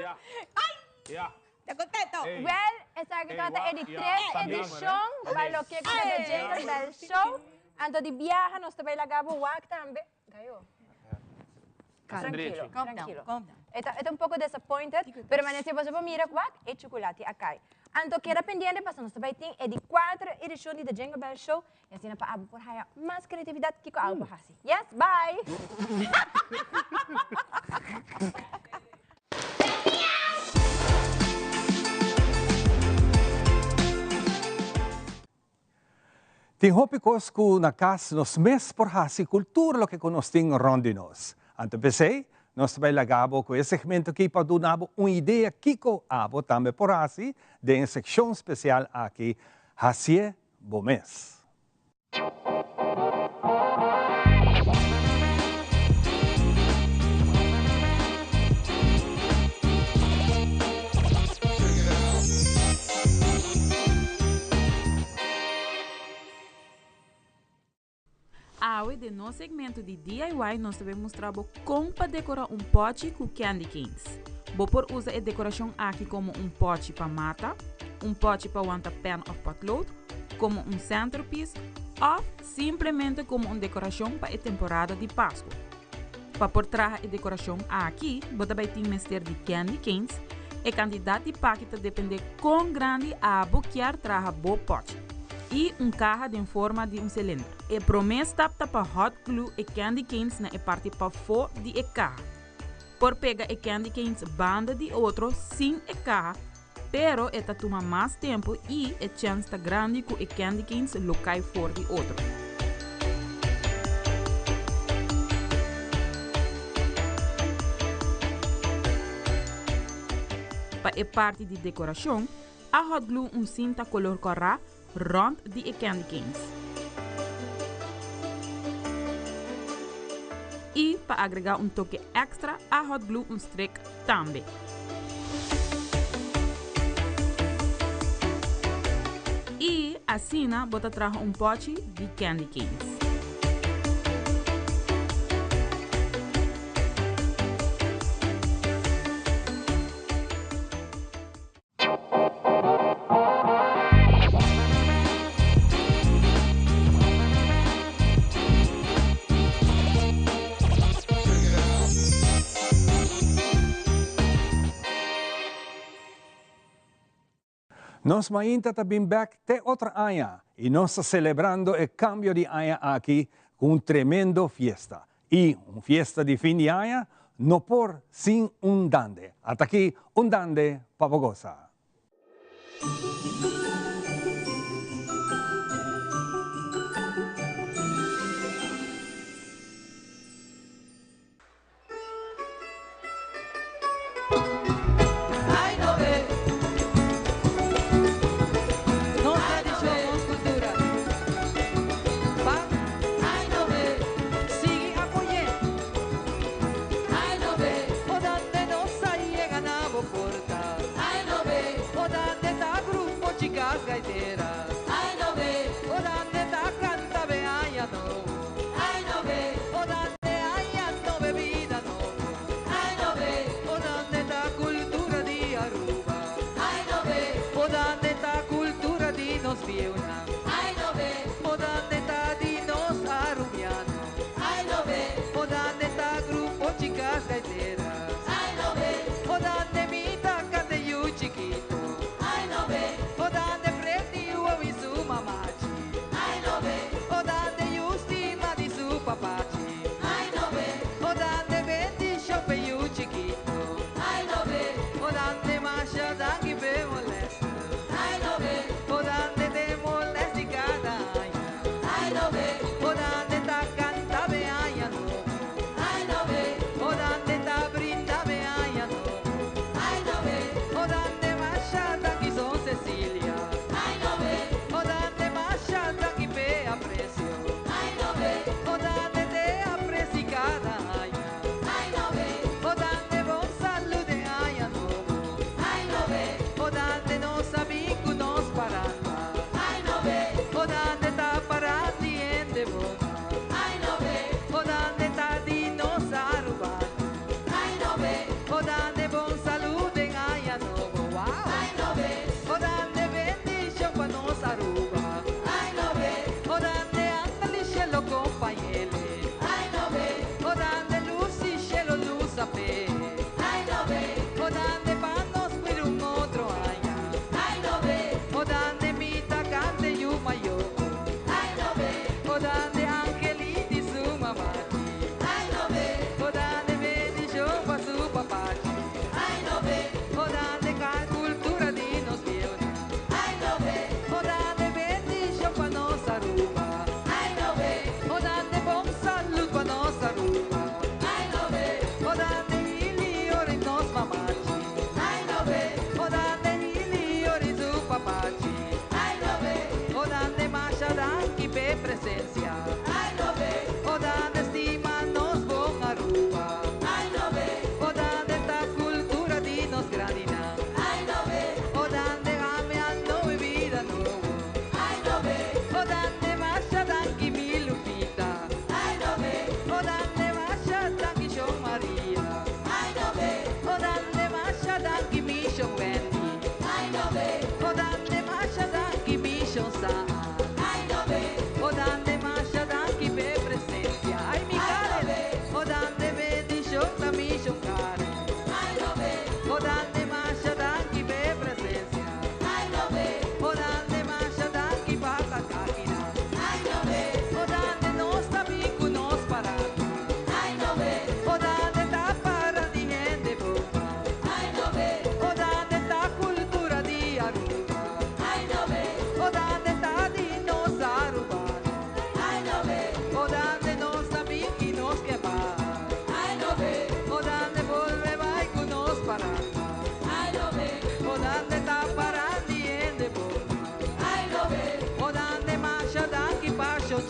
Ja. Ja. Ta contento? Ey. Well, esaki Ey, tabata wak. e di Ja, tres ta bien, edishon hè? pa loke ku ta The Jingle Bell Show. Anto di biaha nos ta bai laga bo wak tambe. Gayo. Tranquilo, tranquilo. E ta, e ta un poco disappointed, pero manera si boso por mira wak, e chocolate a kai. Anto keda pendiente pasobra nos ta bai tin e di cuatro edishon di The Jingle Bell Show y asina pa abo por haya mas creatividad kiko abo por hasi. Yes, bye! Tin hopi kos ku na kas nos mes por hasi ku tur loke ku nos tin rònt di nos. Anto p'esei, nos ta bai laga bo ku e segmento aki pa duna bo un idea kiko abo tambe por hasi den e sekshon spesial aki, Hasié Bo Mes. Awe den nos segmento di DIY nos ta bay mustra bo con pa decora un pochi cu candy canes. Bo por usa e decoracion aki como un pochi pa mata, un pochi pa wanta pen of potlood, como un centerpiece of simplemente como un decoracion pa e temporada di Pascu. Pa por traha e decoracion aki, bo ta bay tin mester di candy canes. E cantidad di paki ta depende con grandi abo kier traha bo pochi. Y un caha den forma di un cilinder. E prome stap ta pa hot glue e candy canes na e parti pafo di e caha. Por pega e candy canes banda di otro sin e caha, pero e ta tuma mas tempu i e chèns ta grandi ku e candy canes lo kai for di otro. Pa e parti di dekorashon, a hot glue un sinta kolor kòrá rònt di e candy canes. I pa agregá un toke èkstra a hot glue un strik tambe. I asina bo ta traha un pòchi di candy canes. Nos mainta ta bin bek te otro aña y nos ta celebrando e cambio di aña aki cu un tremendo fiesta. Y un fiesta di fin di aña no por sin un dande. Ata aki un dande pa bo gosa.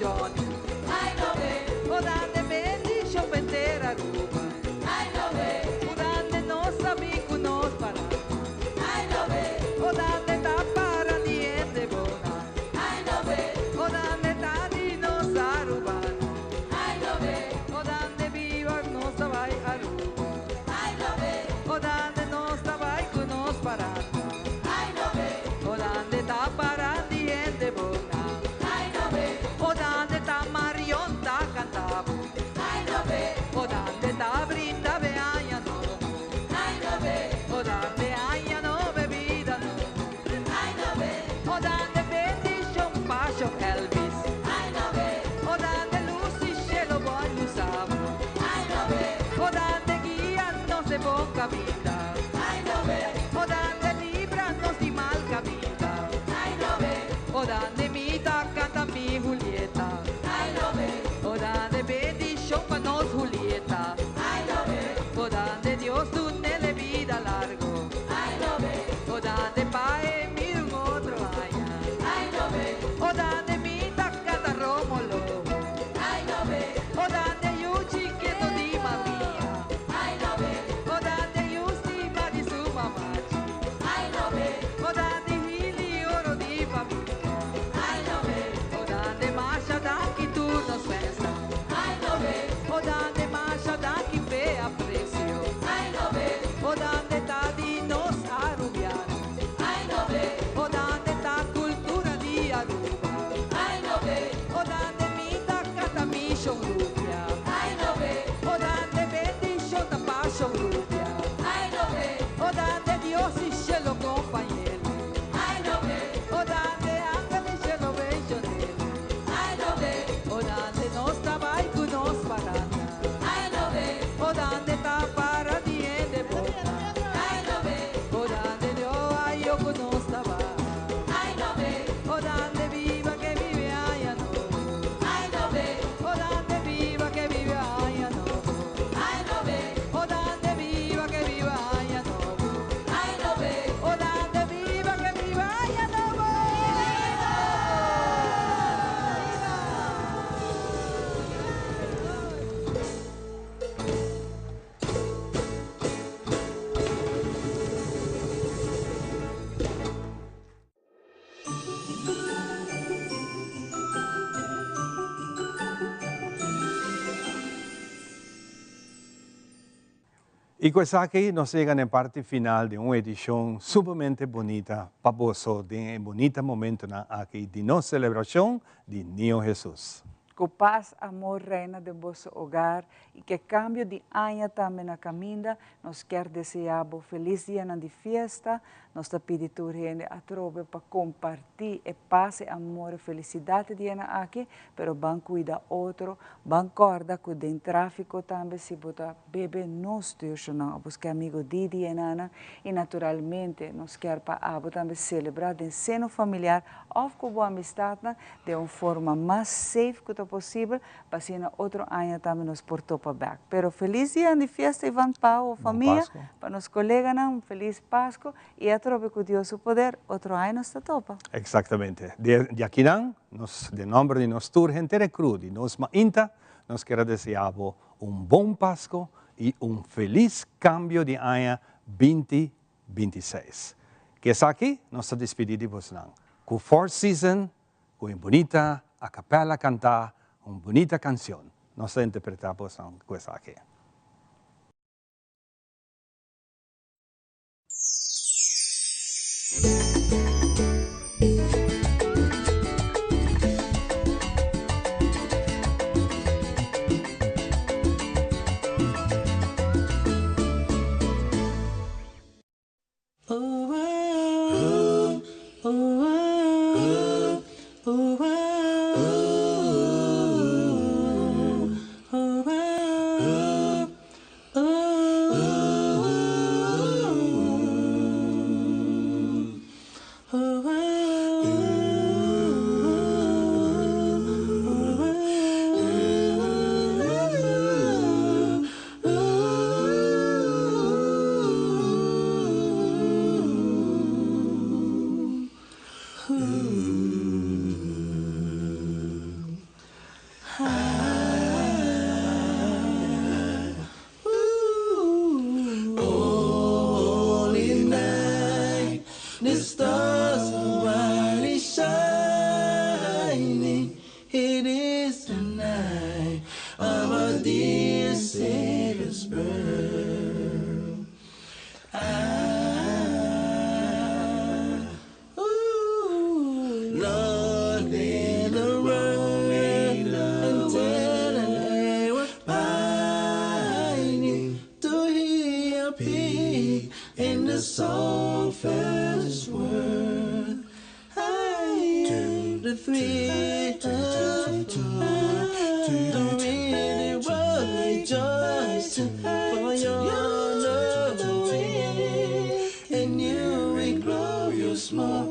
Johnny. Ai no ve. O dande bendición pentera Aruba. Ai no ve. O dande nos amigo nos para. Ai no ve. O dande ta para niente bona. Ai no ve. O dande ta di nos arubano. Ai no ve. O dande viva nos vai Aruba. Ai no ve. O dande nos bai ku nos para. Ai no ve. O dande ta para niente bona. Ai no ve. O dande ta Marion ta cantavo. Ai no ve. O dande ta brinda ve aña no. Ai no ve. O dande aña no bebida no. Ai no ve. O dande bendición passion Elvis. Ai no ve. O dande luz y cielo boy lusavo. Ai no ve. O dande guía nos de boca vida. Ai no ve. O dande libra nos di mal camina. Ai no ve. O dande mita canta mi Julieta. Ai no ve. O dande bendición pa nos Julieta. Ai no ve. O dande Dios tunele vida largo. Ai no ve. O dande pae mira un otro allá. Ai no ve. O dande mita canta Rómulo. Ai no ve. O dande yuchi quieto di mamia. Ai no ve. O dande yusti ma di su mamachi. Ai no ve. O dande hili oro di familia. Ai no ve. O dande masha daki turnos festa. Ai no ve. O dande masha daki fe aprecio. Ai no ve. O dande ta di nos arubiano. Ai no ve. O dande ta cultura di Aruba. Ai no ve. O dande mita canta mi rupia. Ai no ve. O dande bendición ta passion rupia. Ai no ve. O dande Dios y cielo compañero. Ai no ve. O dande ángel y cielo bendicionero. Ai no ve. O dande nos tabai ku nos paranda. Ai no ve. O dande ta para diende boca. Ai no ve. O dande Dios ay yo ku nos taba. Ai no ve. O dande viva que vive ay no. Ai no ve. O dande viva que vive ay no. Ai no ve. O dande viva que viva ay no. Ai no ve. O dande viva que viva ay no. Y cu esaki nos a yega na e parti final di un edicion sumamente bunita pa boso den e bunita momentonan aki di nos celebracion di Niño Jesus. Cu paz, amor reina den boso hogar y cu e cambio di aña tambe na caminda, nos kier desea bo feliz dianan di fiesta. Nos ta pidi tur hende atrobe pa comparti e paz, e amor, e felicidad e dianan aki, pero ban cuida otro, ban corda cu den trafico tambe si bo ta bebe no stuur nan a busca amigo Didi y Nana y naturalmente nos kier pa abo tambe celebra den seno familiar of cu bo amistadnan den un forma mas safe cu ta posibel pa asina otro aña tambe nos por topa bek. Pero feliz dia di fiesta Ivan pa bo famia, pa nos coleganan un feliz Pasco y atrobe cu Dios su poder otro aña nos ta topa. Exactamente. Di akinan nos den nomber di nos tur henter e crew di Nos Mainta nos kier a desea bo un bon Pasco y un feliz cambio di aña binti binti seis. Cu esaki nos ta despidi di bosnan cu Four Season cu e bunita a capella canta un bunita cancion. Nos ta interpreta bosnan cu esaki. The stars are brightly shining. It is the night of our dear Savior's birth. Ah, ooh, Lord, let the world and tell and they were pining to hear peace in the soul first word. I am the three, two, two, two, the really world rejoice for your love, and you will glorious more.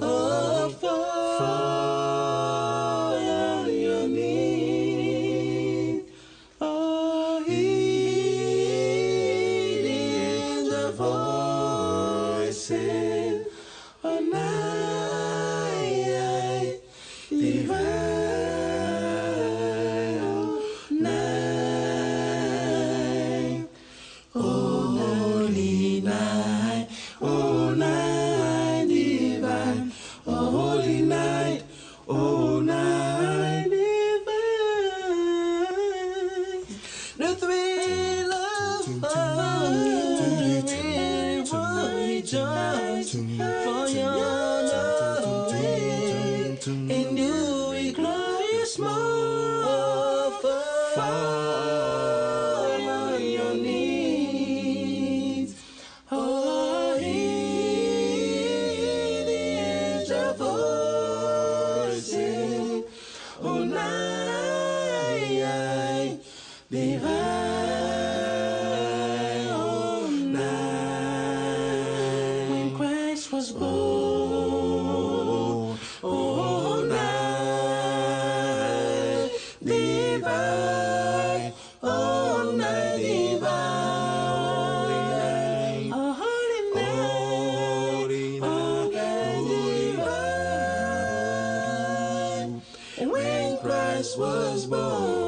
Oh, for your need. Oh, hear the angel voices. Oh, night divine, oh, night, holy night, oh, night divine, oh, holy night, oh, night divine. The thrill of hope, rejoice for your love, and you will glorious more for your needs. Oh, hear the angel voices. Oh, night divine, oh, night when Christ was born. Oh, night divine, oh, night divine, oh, holy night, oh, night divine. When Christ was born.